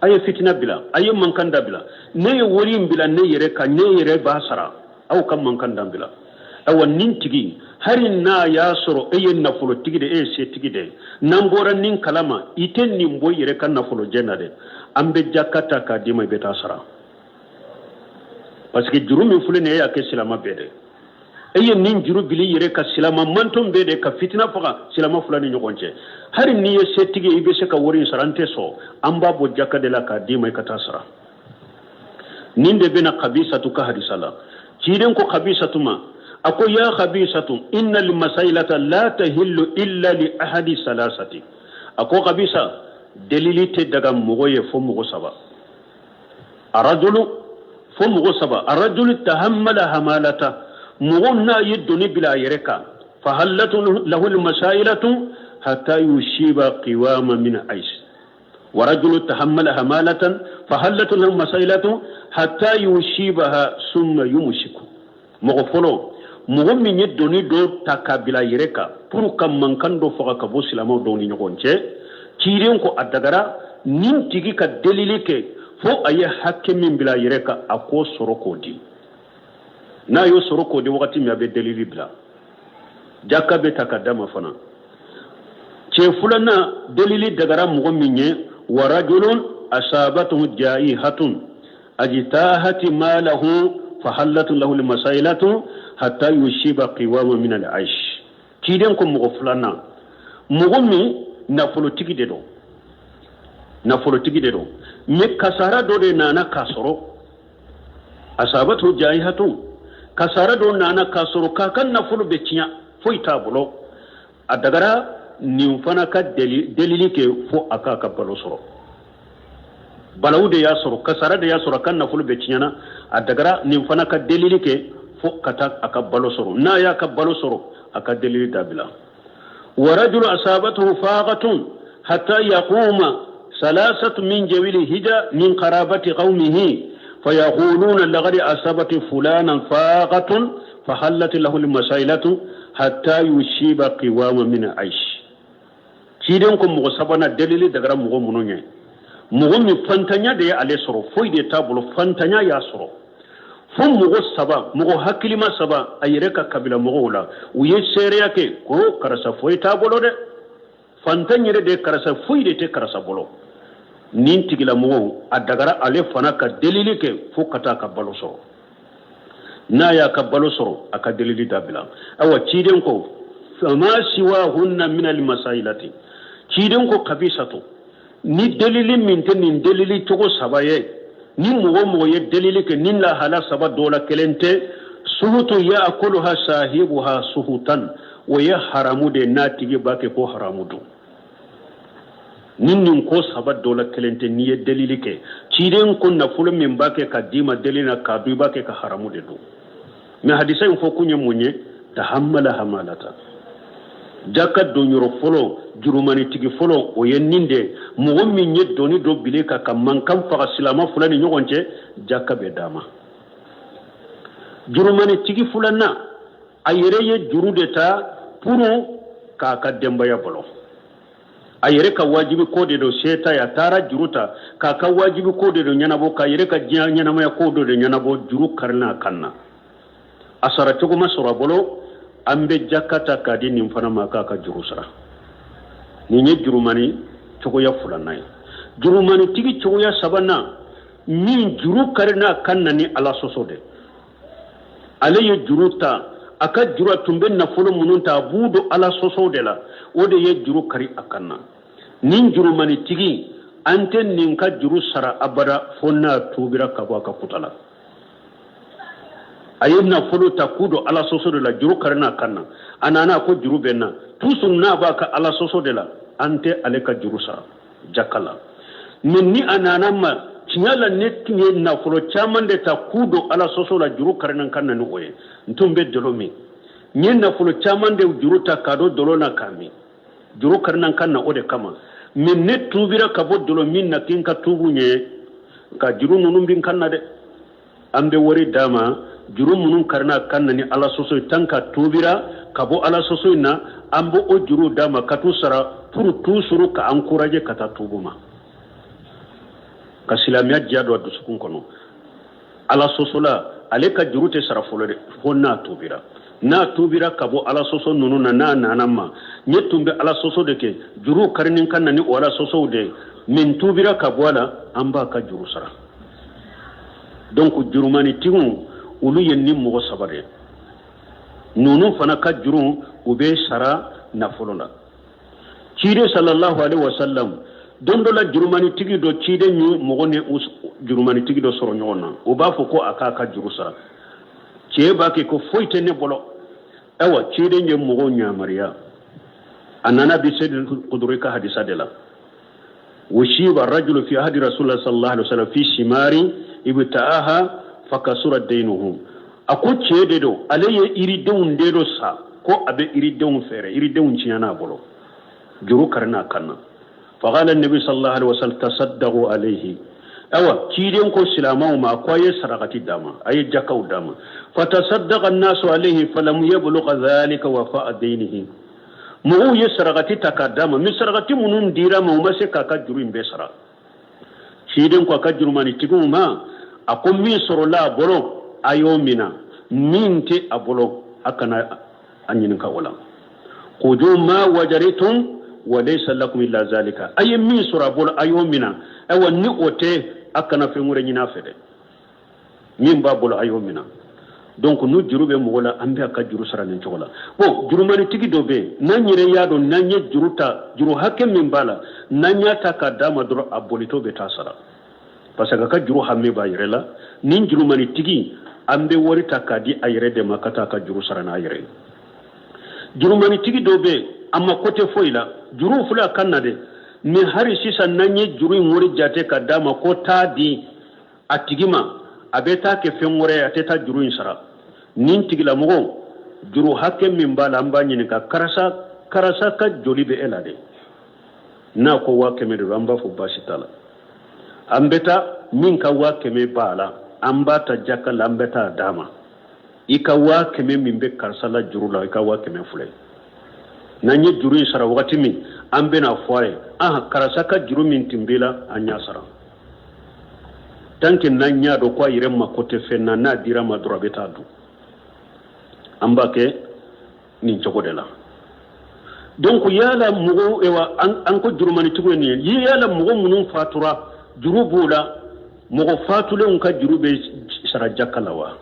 A ye fitina bila, a ye mankan dabila. Ne ye wari in bila ne yɛrɛ kan, ne yɛrɛ b'a sara, aw ka mankan dabila. Ayiwa, nin tigi, hali n'a y'a sɔrɔ e ye nafolotigi de, e ye setigi de, n'an bɔra nin kalama, i tɛ nin bɔ i yɛrɛ ka nafolojɛ na dɛ. An bɛ jaka ta k'a d'i ma, i bɛ taa sara, parce que juru min filɛ nin ye, e y'a kɛ silama bɛɛ de. E ye nin juru bili i yɛrɛ ka silama manton bɛɛ de ka fitina faga silama fila ni ɲɔgɔn cɛ. Hali n'i ye setigi ye, i bɛ se ka wari in sara, an tɛ sɔn. An b'a bɔ jaka de la k'a d'i ma, i ka taa sara. Nin de bɛna Kabisatu ka hadisa la. Ciden ko Kabisatu ma, a ko ya Kabisatu, inna almasailata la tahillu illa li ahadi salasati. A ko Kabisa, delili tɛ daga mɔgɔ ye fo mɔgɔ saba. Arajulu, fo mɔgɔ saba. Arajulu tahammala hamalata, mɔgɔ n'a ye doni bila a yɛrɛ kan, fahallatu lahu almasailatu hatta yushiba qiwama min ais. ورجل تحمل همالة فحلت له مسائلة حتى يصيبها ثم يمسك. Mɔgɔ fɔlɔ, mɔgɔ min ye doni dɔ ta k'a bila a yɛrɛ kan pour ka mankan dɔ faga ka bɔ silamɛw dɔw ni ɲɔgɔn cɛ, ciden ko a dagara nin tigi ka delili kɛ fo a ye hakɛ min bila a yɛrɛ kan, a k'o sɔrɔ k'o di. N'a y'o sɔrɔ k'o di wagati min, a bɛ delili bila, jaka bɛ ta ka d'a ma fana. Cɛ filanan, delili dagara mɔgɔ min ye, wa rajulun asabatuhu jaihatun ajtahati malahu fahallatu lahu almasailatu hatta yusiba qiwama min al-aish. Ciden ko mɔgɔ filanan, mɔgɔ min nafolotigi de don, nafolotigi de don, mais kasara dɔ de nana k'a sɔrɔ, asabatu jaihatun, kasara dɔ nana k'a sɔrɔ k'a ka nafolo bɛ tiɲɛ, foyi t'a bolo. A dagara nin fana ka delili kɛ fo a k'a ka balo sɔrɔ. Balawu de y'a sɔrɔ, kasara de y'a sɔrɔ, a ka nafolo bɛ tiɲɛna. A dagara nin fana ka delili kɛ fo ka taa a ka balo sɔrɔ. N'a y'a ka balo sɔrɔ, a ka delili dabila. Wa rajulu asabatuhu faqatun hatta yaquma salasatu min jawili hija min qarabati qaumihi fayaquluna laqad asabati fulanan faqatun fahallat lahu almasailatu hatta yusiba qiwama min aish. Ciden ko mɔgɔ sabanan, delili dagara mɔgɔ minnu ye, mɔgɔ min fantanya de ye ale sɔrɔ, foyi de t'a bolo, fantanya y'a sɔrɔ, fo mɔgɔ saba, mɔgɔ hakilima saba a yɛrɛ ka kabila mɔgɔw la, u ye seereya kɛ ko karisa foyi t'a bolo dɛ. Fantan yɛrɛ de karisa, foyi de tɛ karisa bolo. Nin tigilamɔgɔ, a dagara ale fana ka delili kɛ fo ka taa ka balo sɔrɔ. N'a y'a ka balo sɔrɔ, a ka delili dabila. Awa, ciden ko fama siwahunna min almasailati. Ciden ko kabisatu, ni delili min tɛ nin delili cogo saba ye, ni mɔgɔ mɔgɔ ye delili kɛ ni lahala saba dɔ la kelen tɛ, suhutu yaakuluha sahibuha suhutan, o ye haramu de, n'a tigi b'a kɛ ko haramu don. Ni nin ko saba dɔ la kelen tɛ, n'i ye delili kɛ, ciden ko nafolo min b'a kɛ ka d'i ma deli na k'a dun, i b'a kɛ ka haramu de dun. Mais hadisa in fɔ kun ye mun ye? Tahammala hamalata jaka donyɔrɔ fɔlɔ, jurumanitigi fɔlɔ, o ye nin de: mɔgɔ min ye doni dɔ bili ka mankan faga silama fila ni ɲɔgɔn cɛ, jaka bɛ d'a ma. Jurumanitigi filanan, a yɛrɛ ye juru de ta pour k'a ka denbaya balo. A yɛrɛ ka wajibi ko de don, se t'a ye, a taara juru ta k'a ka wajibi ko de don ɲɛnabɔ, k'a yɛrɛ ka diɲɛ ɲɛnamaya ko dɔ de ɲɛnabɔ. Juru karila a kan na, a sara cogo ma sɔrɔ a bolo. An bɛ jaka ta k'a di nin fana ma k'a ka juru sara. Nin ye jurumani cogoya filanan ye. Jurumanitigi cogoya sabanan, min juru karina a kan na ni Ala sɔsɔ de, ale ye juru ta, a ka juru, a tun bɛ nafolo minnu ta, a b'u don Ala sɔsɔ de la, o de ye juru kari a kan na. Nin jurumanitigi, an tɛ nin ka juru sara abada fo n'a tuubira ka bɔ a ka kuta la. A ye nafolo ta k'u don Ala sɔsɔ de la, juru karina a kan na, a nana ko juru bɛ n na. Toujours n'a b'a ka Ala sɔsɔ de la, an tɛ ale ka juru sara jaka la. Mais ni a nana ma tiɲɛ la, ne tun ye nafolo caman de ta k'u don Ala sɔsɔ la, juru karina n kan na ni o ye, n tun bɛ dɔlɔ min, n ye nafolo caman de juru ta k'a don dɔlɔ na k'a min, juru karina n kan na o de kama. Mais ne tuubira ka bɔ dɔlɔ min na, k'i ka tuubu ɲɛ ka juru ninnu bɛ n kan na dɛ, an bɛ wari d'a ma. Juru minnu karina kan na ni Ala sɔsɔ ye, tant qu'a tuubira ka bɔ Ala sɔsɔ in na, an bɛ o juru d'a ma ka t'u sara pour toujours ka encourager ka taa tuubu ma, ka silamɛya diya don a dusukun kɔnɔ. Ala sɔsɔla, ale ka juru tɛ sara fɔlɔ dɛ, fo n'a tuubira. N'a tuubira ka bɔ Ala sɔsɔ ninnu na, n'a nana ma, ne tun bɛ Ala sɔsɔ de kɛ, juru karinin kan na ni o Ala sɔsɔw de ye, min tuubira ka bɔ a la, an b'a ka juru sara. Donc jurumanitigiw, olu ye ni mɔgɔ saba de ye. Ninnu fana ka juru, u bɛ sara nafolo la. Ciden sallallahu alaihi wasallam, don dɔ la, jurumanitigi dɔ, ciden ye mɔgɔ ni jurumanitigi dɔ sɔrɔ ɲɔgɔn na. O b'a fɔ ko a k'a ka juru sara. Cɛ b'a kɛ ko foyi tɛ ne bolo. Ayiwa, ciden ye mɔgɔw yamaruya. A nana bi Seyid Kuduri ka hadisa de la: ushiba rajulu fi ahdi rasulillah sallallahu alaihi wasallam fi simari ibta'aha fakasura daynuhu. A ko cɛ de don, ale ye yiridenw de dɔ sa ko a bɛ yiridenw feere, yiridenw tiɲɛna a bolo, juru karina a kan na. Faqala nabi sallallahu alaihi wasallam tasaddaqu alayhi. Awa, ciden ko silamɛw ma ko a ye sarakati d'a ma, a ye jakaw d'a ma. Fatasaddaqa annasu alayhi falam yablugha dhalika wafa'a daynihi. Mɔgɔw ye sarakati ta k'a d'a ma, mais sarakati minnu dira ma, u ma se k'a ka juru in bɛɛ sara. Ciden ko a ka jurumanitigiw ma, a ko min sɔrɔla a bolo, a y'o mina, min tɛ a bolo, a kana a ɲininka o la. Kuju ma wajaritum wa laysa lakum illa zalika. A ye min sɔrɔ a bolo, a y'o mina. Ayiwa, ni o tɛ, a kana fɛn wɛrɛ ɲini a fɛ dɛ. Min b'a bolo, a y'o mina. Donc n'u juru bɛ mɔgɔ la, an bɛ a ka juru sara nin cogo la. Bon, jurumanitigi dɔ bɛ yen, n'an yɛrɛ y'a dɔn n'an ye juru ta, juru hakɛ min b'a la, n'an y'a ta k'a d'a ma dɔrɔn, a bolitɔ bɛ taa sara, parce que a ka juru hami b'a yɛrɛ la. Nin jurumanitigi, an bɛ wari ta k'a di a yɛrɛ de ma ka taa a ka juru sara n'a yɛrɛ ye. Jurumanitigi dɔ bɛ yen, a ma ko tɛ foyi la, juru filɛ a kan na dɛ, mais hali sisan n'an ye juru in wari jate ka d'a ma ko taa di a tigi ma, a bɛ taa kɛ fɛn wɛrɛ ye, a tɛ taa juru in sara. Nin tigilamɔgɔ, juru hakɛ min b'a la, an b'a ɲininka: karisa, karisa ka joli bɛ e la dɛ? N'a ko 100 000 de don, an b'a fɔ baasi t'a la, an bɛ taa min ka 100 000 b'a la, an b'a ta jaka la, an bɛ taa d'a ma. I ka 100 000 min bɛ karisa la juru la, i ka 100 000 filɛ. N'an ye juru in sara wagati min, an bɛna fɔ a ye: ah, karisa ka juru min tun b'i la, an y'a sara. Tant que n'an y'a dɔn ko a yɛrɛ mako tɛ fɛn na, n'a dira ma dɔrɔn, a bɛ taa dun. An b'a kɛ nin cogo de la. Donc yala mɔgɔ ewa an ko jurumanitigiw ye nin ye, yala mɔgɔ minnu fatura juru b'u la, mɔgɔ fatulenw ka juru bɛ sara jaka la wa?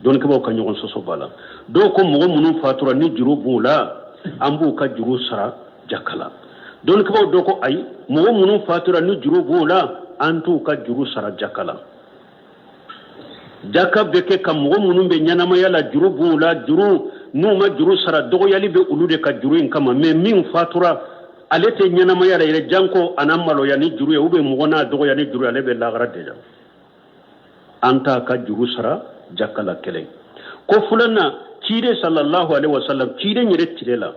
Dɔnnikɛbaaw ka ɲɔgɔn sɔsɔ b'a la. Dɔw ko mɔgɔ minnu fatura ni juru b'u la, an b'u ka juru sara jaka la. Dɔnnikɛbaaw dɔ ko ayi, mɔgɔ minnu fatura ni juru b'u la, an t'u ka juru sara jaka la. Jaka bɛ kɛ ka mɔgɔ minnu bɛ ɲɛnamaya la, juru b'u la, juru n'u ma juru sara, dɔgɔyali bɛ olu de ka juru in kama. Mais min fatura, ale tɛ ɲɛnamaya la yɛrɛ, janko a na maloya ni juru ye, ou bien mɔgɔ n'a dɔgɔya ni juru ye, ale bɛ lahara déjà. An t'a ka juru sara jaka la. Kelen ko filanan, ciden sallallahu alaihi wasallam, ciden yɛrɛ tile la,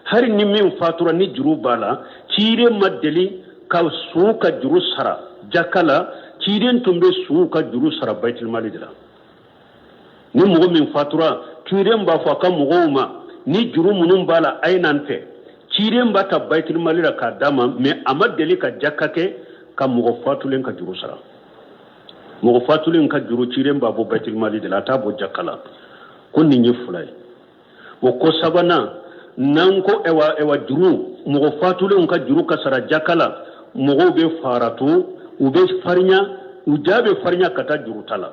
hari ni min fatura ni juru b'a la, ciden ma deli ka su ka juru sara jaka la. Ciden tun bɛ suw ka juru sara baitilimali de la. Ni mɔgɔ min fatura, ciden b'a fɔ a ka mɔgɔw ma, ni juru minnu b'a la, a ye na n fɛ. Ciden b'a ta baitilimali la k'a d'a ma. Mais a ma deli ka jaka kɛ ka mɔgɔ fatulen ka juru sara. Mɔgɔ fatulen ka juru, ciden b'a bɔ baitilimali de la, a t'a bɔ jaka la. Ko nin ye fila ye. O ko sabanan, n'an ko ewa ewa juru, mɔgɔ fatulenw ka juru ka sara jaka la, mɔgɔw bɛ faratu, u bɛ farinya, u ja bɛ farinya ka taa juru ta la.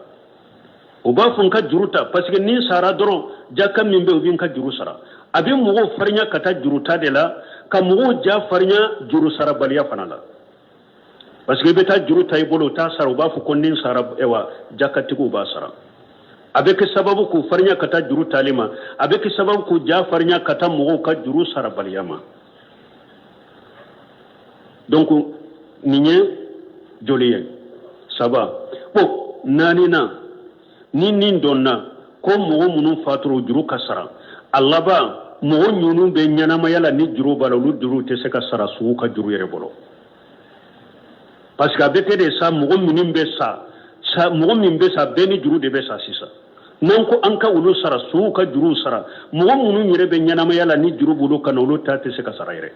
U b'a fɔ n ka juru ta, parce que ni n sara dɔrɔn, jaka min bɛ, u bɛ n ka juru sara. A bɛ mɔgɔw farinya ka taa juru ta de la, ka mɔgɔw ja farinya juru sarabaliya fana la, parce que i bɛ taa juru ta i bolo, u t'a sara, u b'a fɔ ko ni n sara, ewa jakatigiw b'a sara. A bɛ kɛ sababu k'u farinya ka taa juru tali ma, a bɛ kɛ sababu k'u ja farinya ka taa mɔgɔw ka juru sarabaliya ma. Donc nin ye joli ye? Saba. Bon, naaninan, ni nin dɔnna ko mɔgɔ minnu fatura, juru ka sara, a laban mɔgɔ minnu bɛ ɲɛnamaya la ni juru b'a la, olu juru tɛ se ka sara suw ka juru yɛrɛ bolo, parce que a bɛ kɛ de sa, mɔgɔ minnu bɛ sa sa, mɔgɔ min bɛ sa, bɛɛ ni juru de bɛ sa. Sisan n'an ko an ka olu sara, suw ka juruw sara, mɔgɔ minnu yɛrɛ bɛ ɲɛnamaya la ni juru b'olu kan na, olu ta tɛ se ka sara yɛrɛ.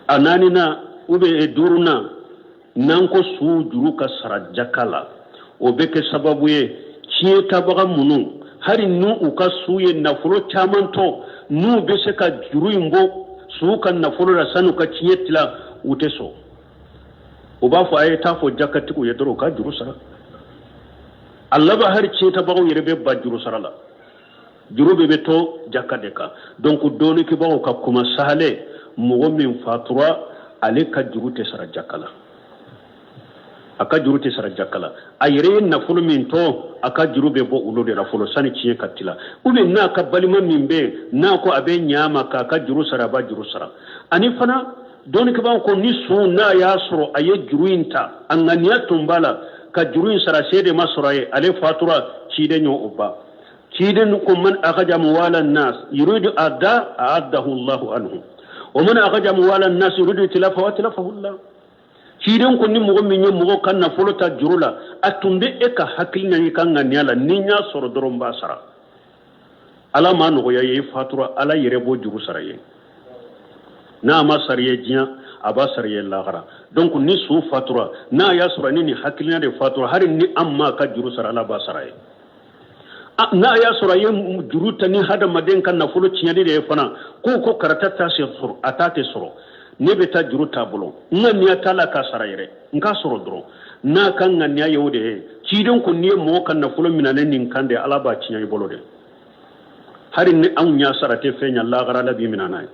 A naaninan ou bien duurunan, n'an ko suw juru ka sara jaka la, o bɛ kɛ sababu ye tiɲɛtabaga minnu, hali n'u u ka su ye nafolo caman to, n'u bɛ se ka juru in bɔ suw ka nafolo la san'u ka tiɲɛ tila, u tɛ sɔn. U b'a fɔ a ye taa fɔ jakatigiw ye dɔrɔn, u ka juru sara. A laban, hali tiɲɛtabagaw yɛrɛ bɛ ba juru sara la, juru bɛɛ bɛ to jaka de kan. Donc dɔnnikɛbagaw ka kuma sahalen, mɔgɔ min fatura, ale ka juru tɛ sara jaka la, a ka juru tɛ sara jaka la. A yɛrɛ ye nafolo min to, a ka juru bɛ bɔ olu de la fɔlɔ sani tiɲɛ ka tila. Ou bien n'a ka balima min bɛ yen, n'a ko a bɛ ɲa a ma k'a ka juru sara, a b'a juru sara. Ani fana dɔnnikɛbaaw ko ni su n'a y'a sɔrɔ a ye juru in ta, a ŋaniya tun b'a la ka juru in sara, se de ma sɔrɔ a ye, ale fatura, ciden y'o ban. Ciden ko man akaja amwala nas yuridu ada aaddahu Allahu anhu wa man akaja amwala nas yuridu tilafahu atlafahu Allah. Ciden ko ni mɔgɔ min ye mɔgɔ ka nafolo ta juru la, a tun bɛ e ka hakili na i ka ŋaniya la, ni n y'a sɔrɔ dɔrɔn n b'a sara, Ala m'a nɔgɔya ye, i fatura, Ala yɛrɛ b'o juru sara ye. N'a ma sara ye diɲɛ, a b'a sara ye lahara. Donc ni su fatura, n'a y'a sɔrɔ ni nin hakilina de fatura, hali ni an m'a ka juru sara, Ala b'a sara ye. N'a y'a sɔrɔ a ye juru ta ni hadamaden ka nafolo tiɲɛli de ye fana, k'u ko karata t'a sɔrɔ, a t'a tɛ sɔrɔ, ne bɛ taa juru t'a bolo, n ŋaniya t'a la k'a sara yɛrɛ, n k'a sɔrɔ dɔrɔn, n'a ka ŋaniya ye o de ye. Ciden ko n'i ye mɔgɔ ka nafolo minɛ ne nin kan de, Ala b'a tiɲɛ i bolo de. Hali ni anw y'a sara tɛ fɛn ɲɛ, lahara Ala b'i minɛ n'a ye.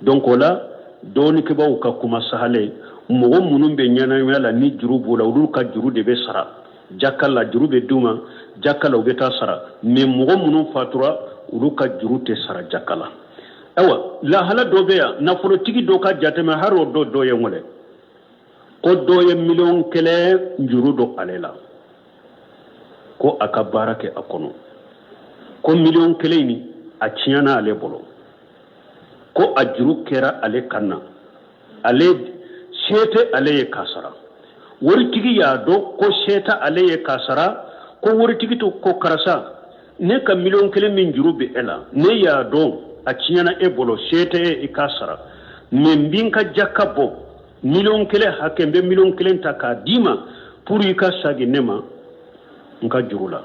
Donc o la dɔnnikɛbaaw ka kuma sahalen, mɔgɔ minnu bɛ ɲɛnamaya la ni juru b'u la, olu ka juru de bɛ sara jaka la, juru bɛ d'u ma jaka la, u bɛ taa sara. Mais mɔgɔ minnu fatura, olu ka juru tɛ sara jaka la. Ayiwa, lahala dɔ bɛ yan, nafolotigi dɔ ka jateminɛ, hali o dɔ dɔ ye n wele ko dɔ ye 1,000,000 juru don ale la, ko a ka baara kɛ a kɔnɔ, ko 1,000,000 in a tiɲɛna ale bolo, ko a juru kɛra ale kan na, ale se tɛ ale ye k'a sara. Waritigi y'a dɔn ko se tɛ ale ye k'a sara, ko waritigi to ko karisa, ne ka 1,000,000 min juru bɛ e la, ne y'a dɔn a tiɲɛna e bolo, se tɛ e i k'a sara, mais n bɛ n ka jaka bɔ 1,000,000 hakɛ, n bɛ 1,000,000 ta k'a d'i ma pour i ka sagin ne ma n ka juru la.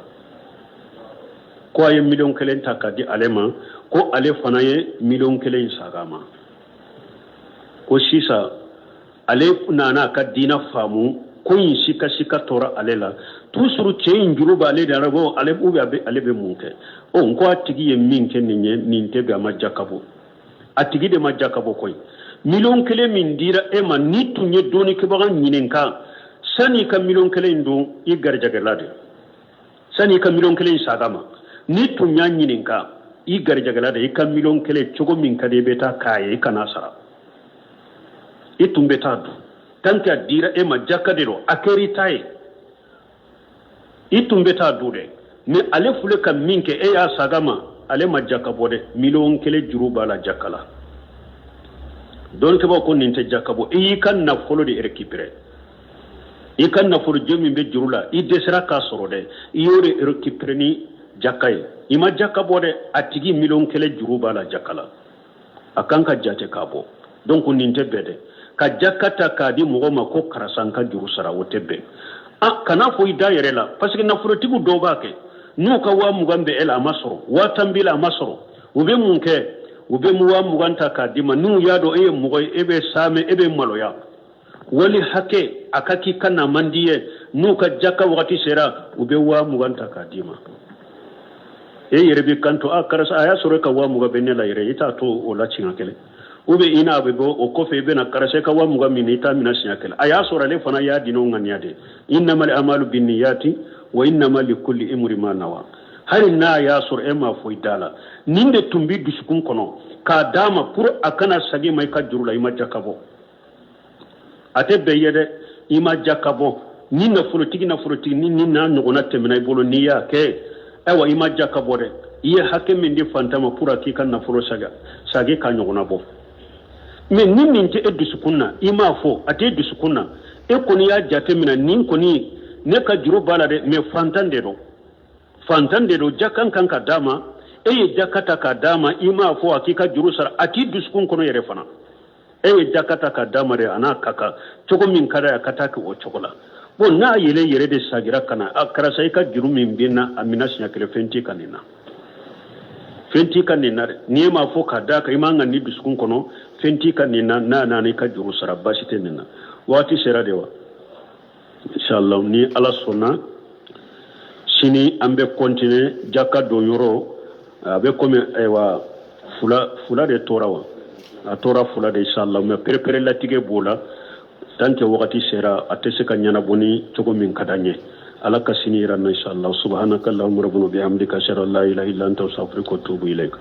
Ko a ye 1 miliyɔn ta ka di ale ma, ko ale fana ye 1 miliyɔn saga ma. Ko sisan ale nana a ka diina faamu, ko in sika sika tora ale la toujours. Cɛ in juru b'ale de la, bon, ale ou bien ale bɛ mun kɛ? O n ko a tigi ye min kɛ nin ye, nin tɛ bɛn. A ma jaka bɔ, a tigi de ma jaka bɔ koyi. 1 miliyɔn min dira e ma, ni tun ye dɔnnikɛbaga ɲininka sani i ka 1 miliyɔn in dun, i garijɛgɛla de. Sani i ka 1 miliyɔn saga ma, ni tun y'a ɲininka, i garijɛgɛla de. I ka 1 miliyɔn, cogo min ka di i bɛ taa k'a ye, i kana sara, i tun bɛ taa dun. Tant que a dira e ma, jaka de don, a kɛra i ta ye, i tun bɛ taa dun dɛ. Mais ale filɛ ka min kɛ, e y'a saga ma, ale ma jaka bɔ dɛ. 1 miliyɔn juru b'a la jaka la. Dɔnnikɛbaw ko nin tɛ jaka bɔ. I y'i ka nafolo de récupérer. I ka nafolo jɔ min bɛ juru la, i dɛsɛra k'a sɔrɔ dɛ, i y'o de récupérer ni jaka ye. I ma jaka bɔ dɛ. A tigi 1 miliyɔn juru b'a la jaka la, a kan ka jate k'a bɔ. Donc nin tɛ bɛn dɛ, ka jaka ta k'a di mɔgɔ ma ko karisa, n ka juru sara, o tɛ bɛn. A kana fɔ i da yɛrɛ la, parce que nafolotigiw dɔw b'a kɛ. N'u ka 20.000 bɛ e la, a ma sɔrɔ, 10.000 b'i la, a ma sɔrɔ, u bɛ mun kɛ? U bɛ 20.000 ta k'a d'i ma. N'u y'a dɔn e ye mɔgɔ ye, e bɛ saamɛ, e bɛ maloya wali hakɛ a ka k'i ka na man di ye, n'u ka jaka wagati sera, u bɛ 20.000 ta k'a d'i ma. E yɛrɛ b'i kanto: a karisa, a y'a sɔrɔ e ka 20.000 bɛ ne la yɛrɛ, i t'a to o la siɲɛ kelen. Ou bien i n'a bɛ bɔ o kɔfɛ, i bɛna: karisa, i ka 20.000 min, i t'a minɛ siɲɛ kelen. A y'a sɔrɔ ale fana y'a di n'o ŋaniya de. Innamal amalu binniyati wa innama likulli imri ma nawa. Hali n'a y'a sɔrɔ e m'a fɔ i da la, nin de tun b'i dusukun kɔnɔ k'a d'a ma pour a kana sagi ma i ka juru la, i ma jaka bɔ. A tɛ bɛn ye dɛ, i ma jaka bɔ. Ni nafolotigi ni n'a ɲɔgɔnna tɛmɛna i bolo, n'i y'a kɛ, ayiwa, i ma jaka bɔ dɛ. I ye hakɛ min di fantan ma pour a k'i ka nafolo saga sagi k'a ɲɔgɔnna bɔ. Mais ni nin tɛ e dusukun na, i m'a fɔ, a tɛ e dusukun na, e kɔni y'a jate minɛ, nin kɔni ne ka juru b'a la dɛ, mais fantan de don, fantan de don, jakan kan ka d'a ma, e ye jaka ta k'a d'a ma, i m'a fɔ a k'i ka juru sara, a t'i dusukun kɔnɔ yɛrɛ fana, e ye jaka ta k'a d'a ma dɛ, a n'a ka kan cogo min ka d'a ye, a ka taa kɛ o cogo la. Bon, n'a yɛlɛ yɛrɛ de sagira ka na: a karisa, i ka juru min bɛ na, a minɛ siɲɛ kelen, fɛn t'i ka nin na, fɛn t'i ka nin na dɛ. N'i m'a fɔ k'a d'a kan, i man ka ni dusukun kɔnɔ, fɛn t'i ka nin na. N'a nana i ka juru sara, baasi tɛ nin na. Waati sera de wa? Inshallah, ni Ala sɔnna, sini an bɛ continuer jaka don yɔrɔ. A bɛ komi ayiwa, fula fula de tora wa, a tora fula de, inshallah. Mais perepere latigɛ b'o la. Tant que wagati sera, a tɛ se ka ɲɛnabɔ ni cogo min ka d'an ye. Ala ka sini yira na, inshallah. Subhanaka allahumma rabbana bihamdika, ashhadu an la ilaha illa anta, astaghfiruka wa atubu ilaik.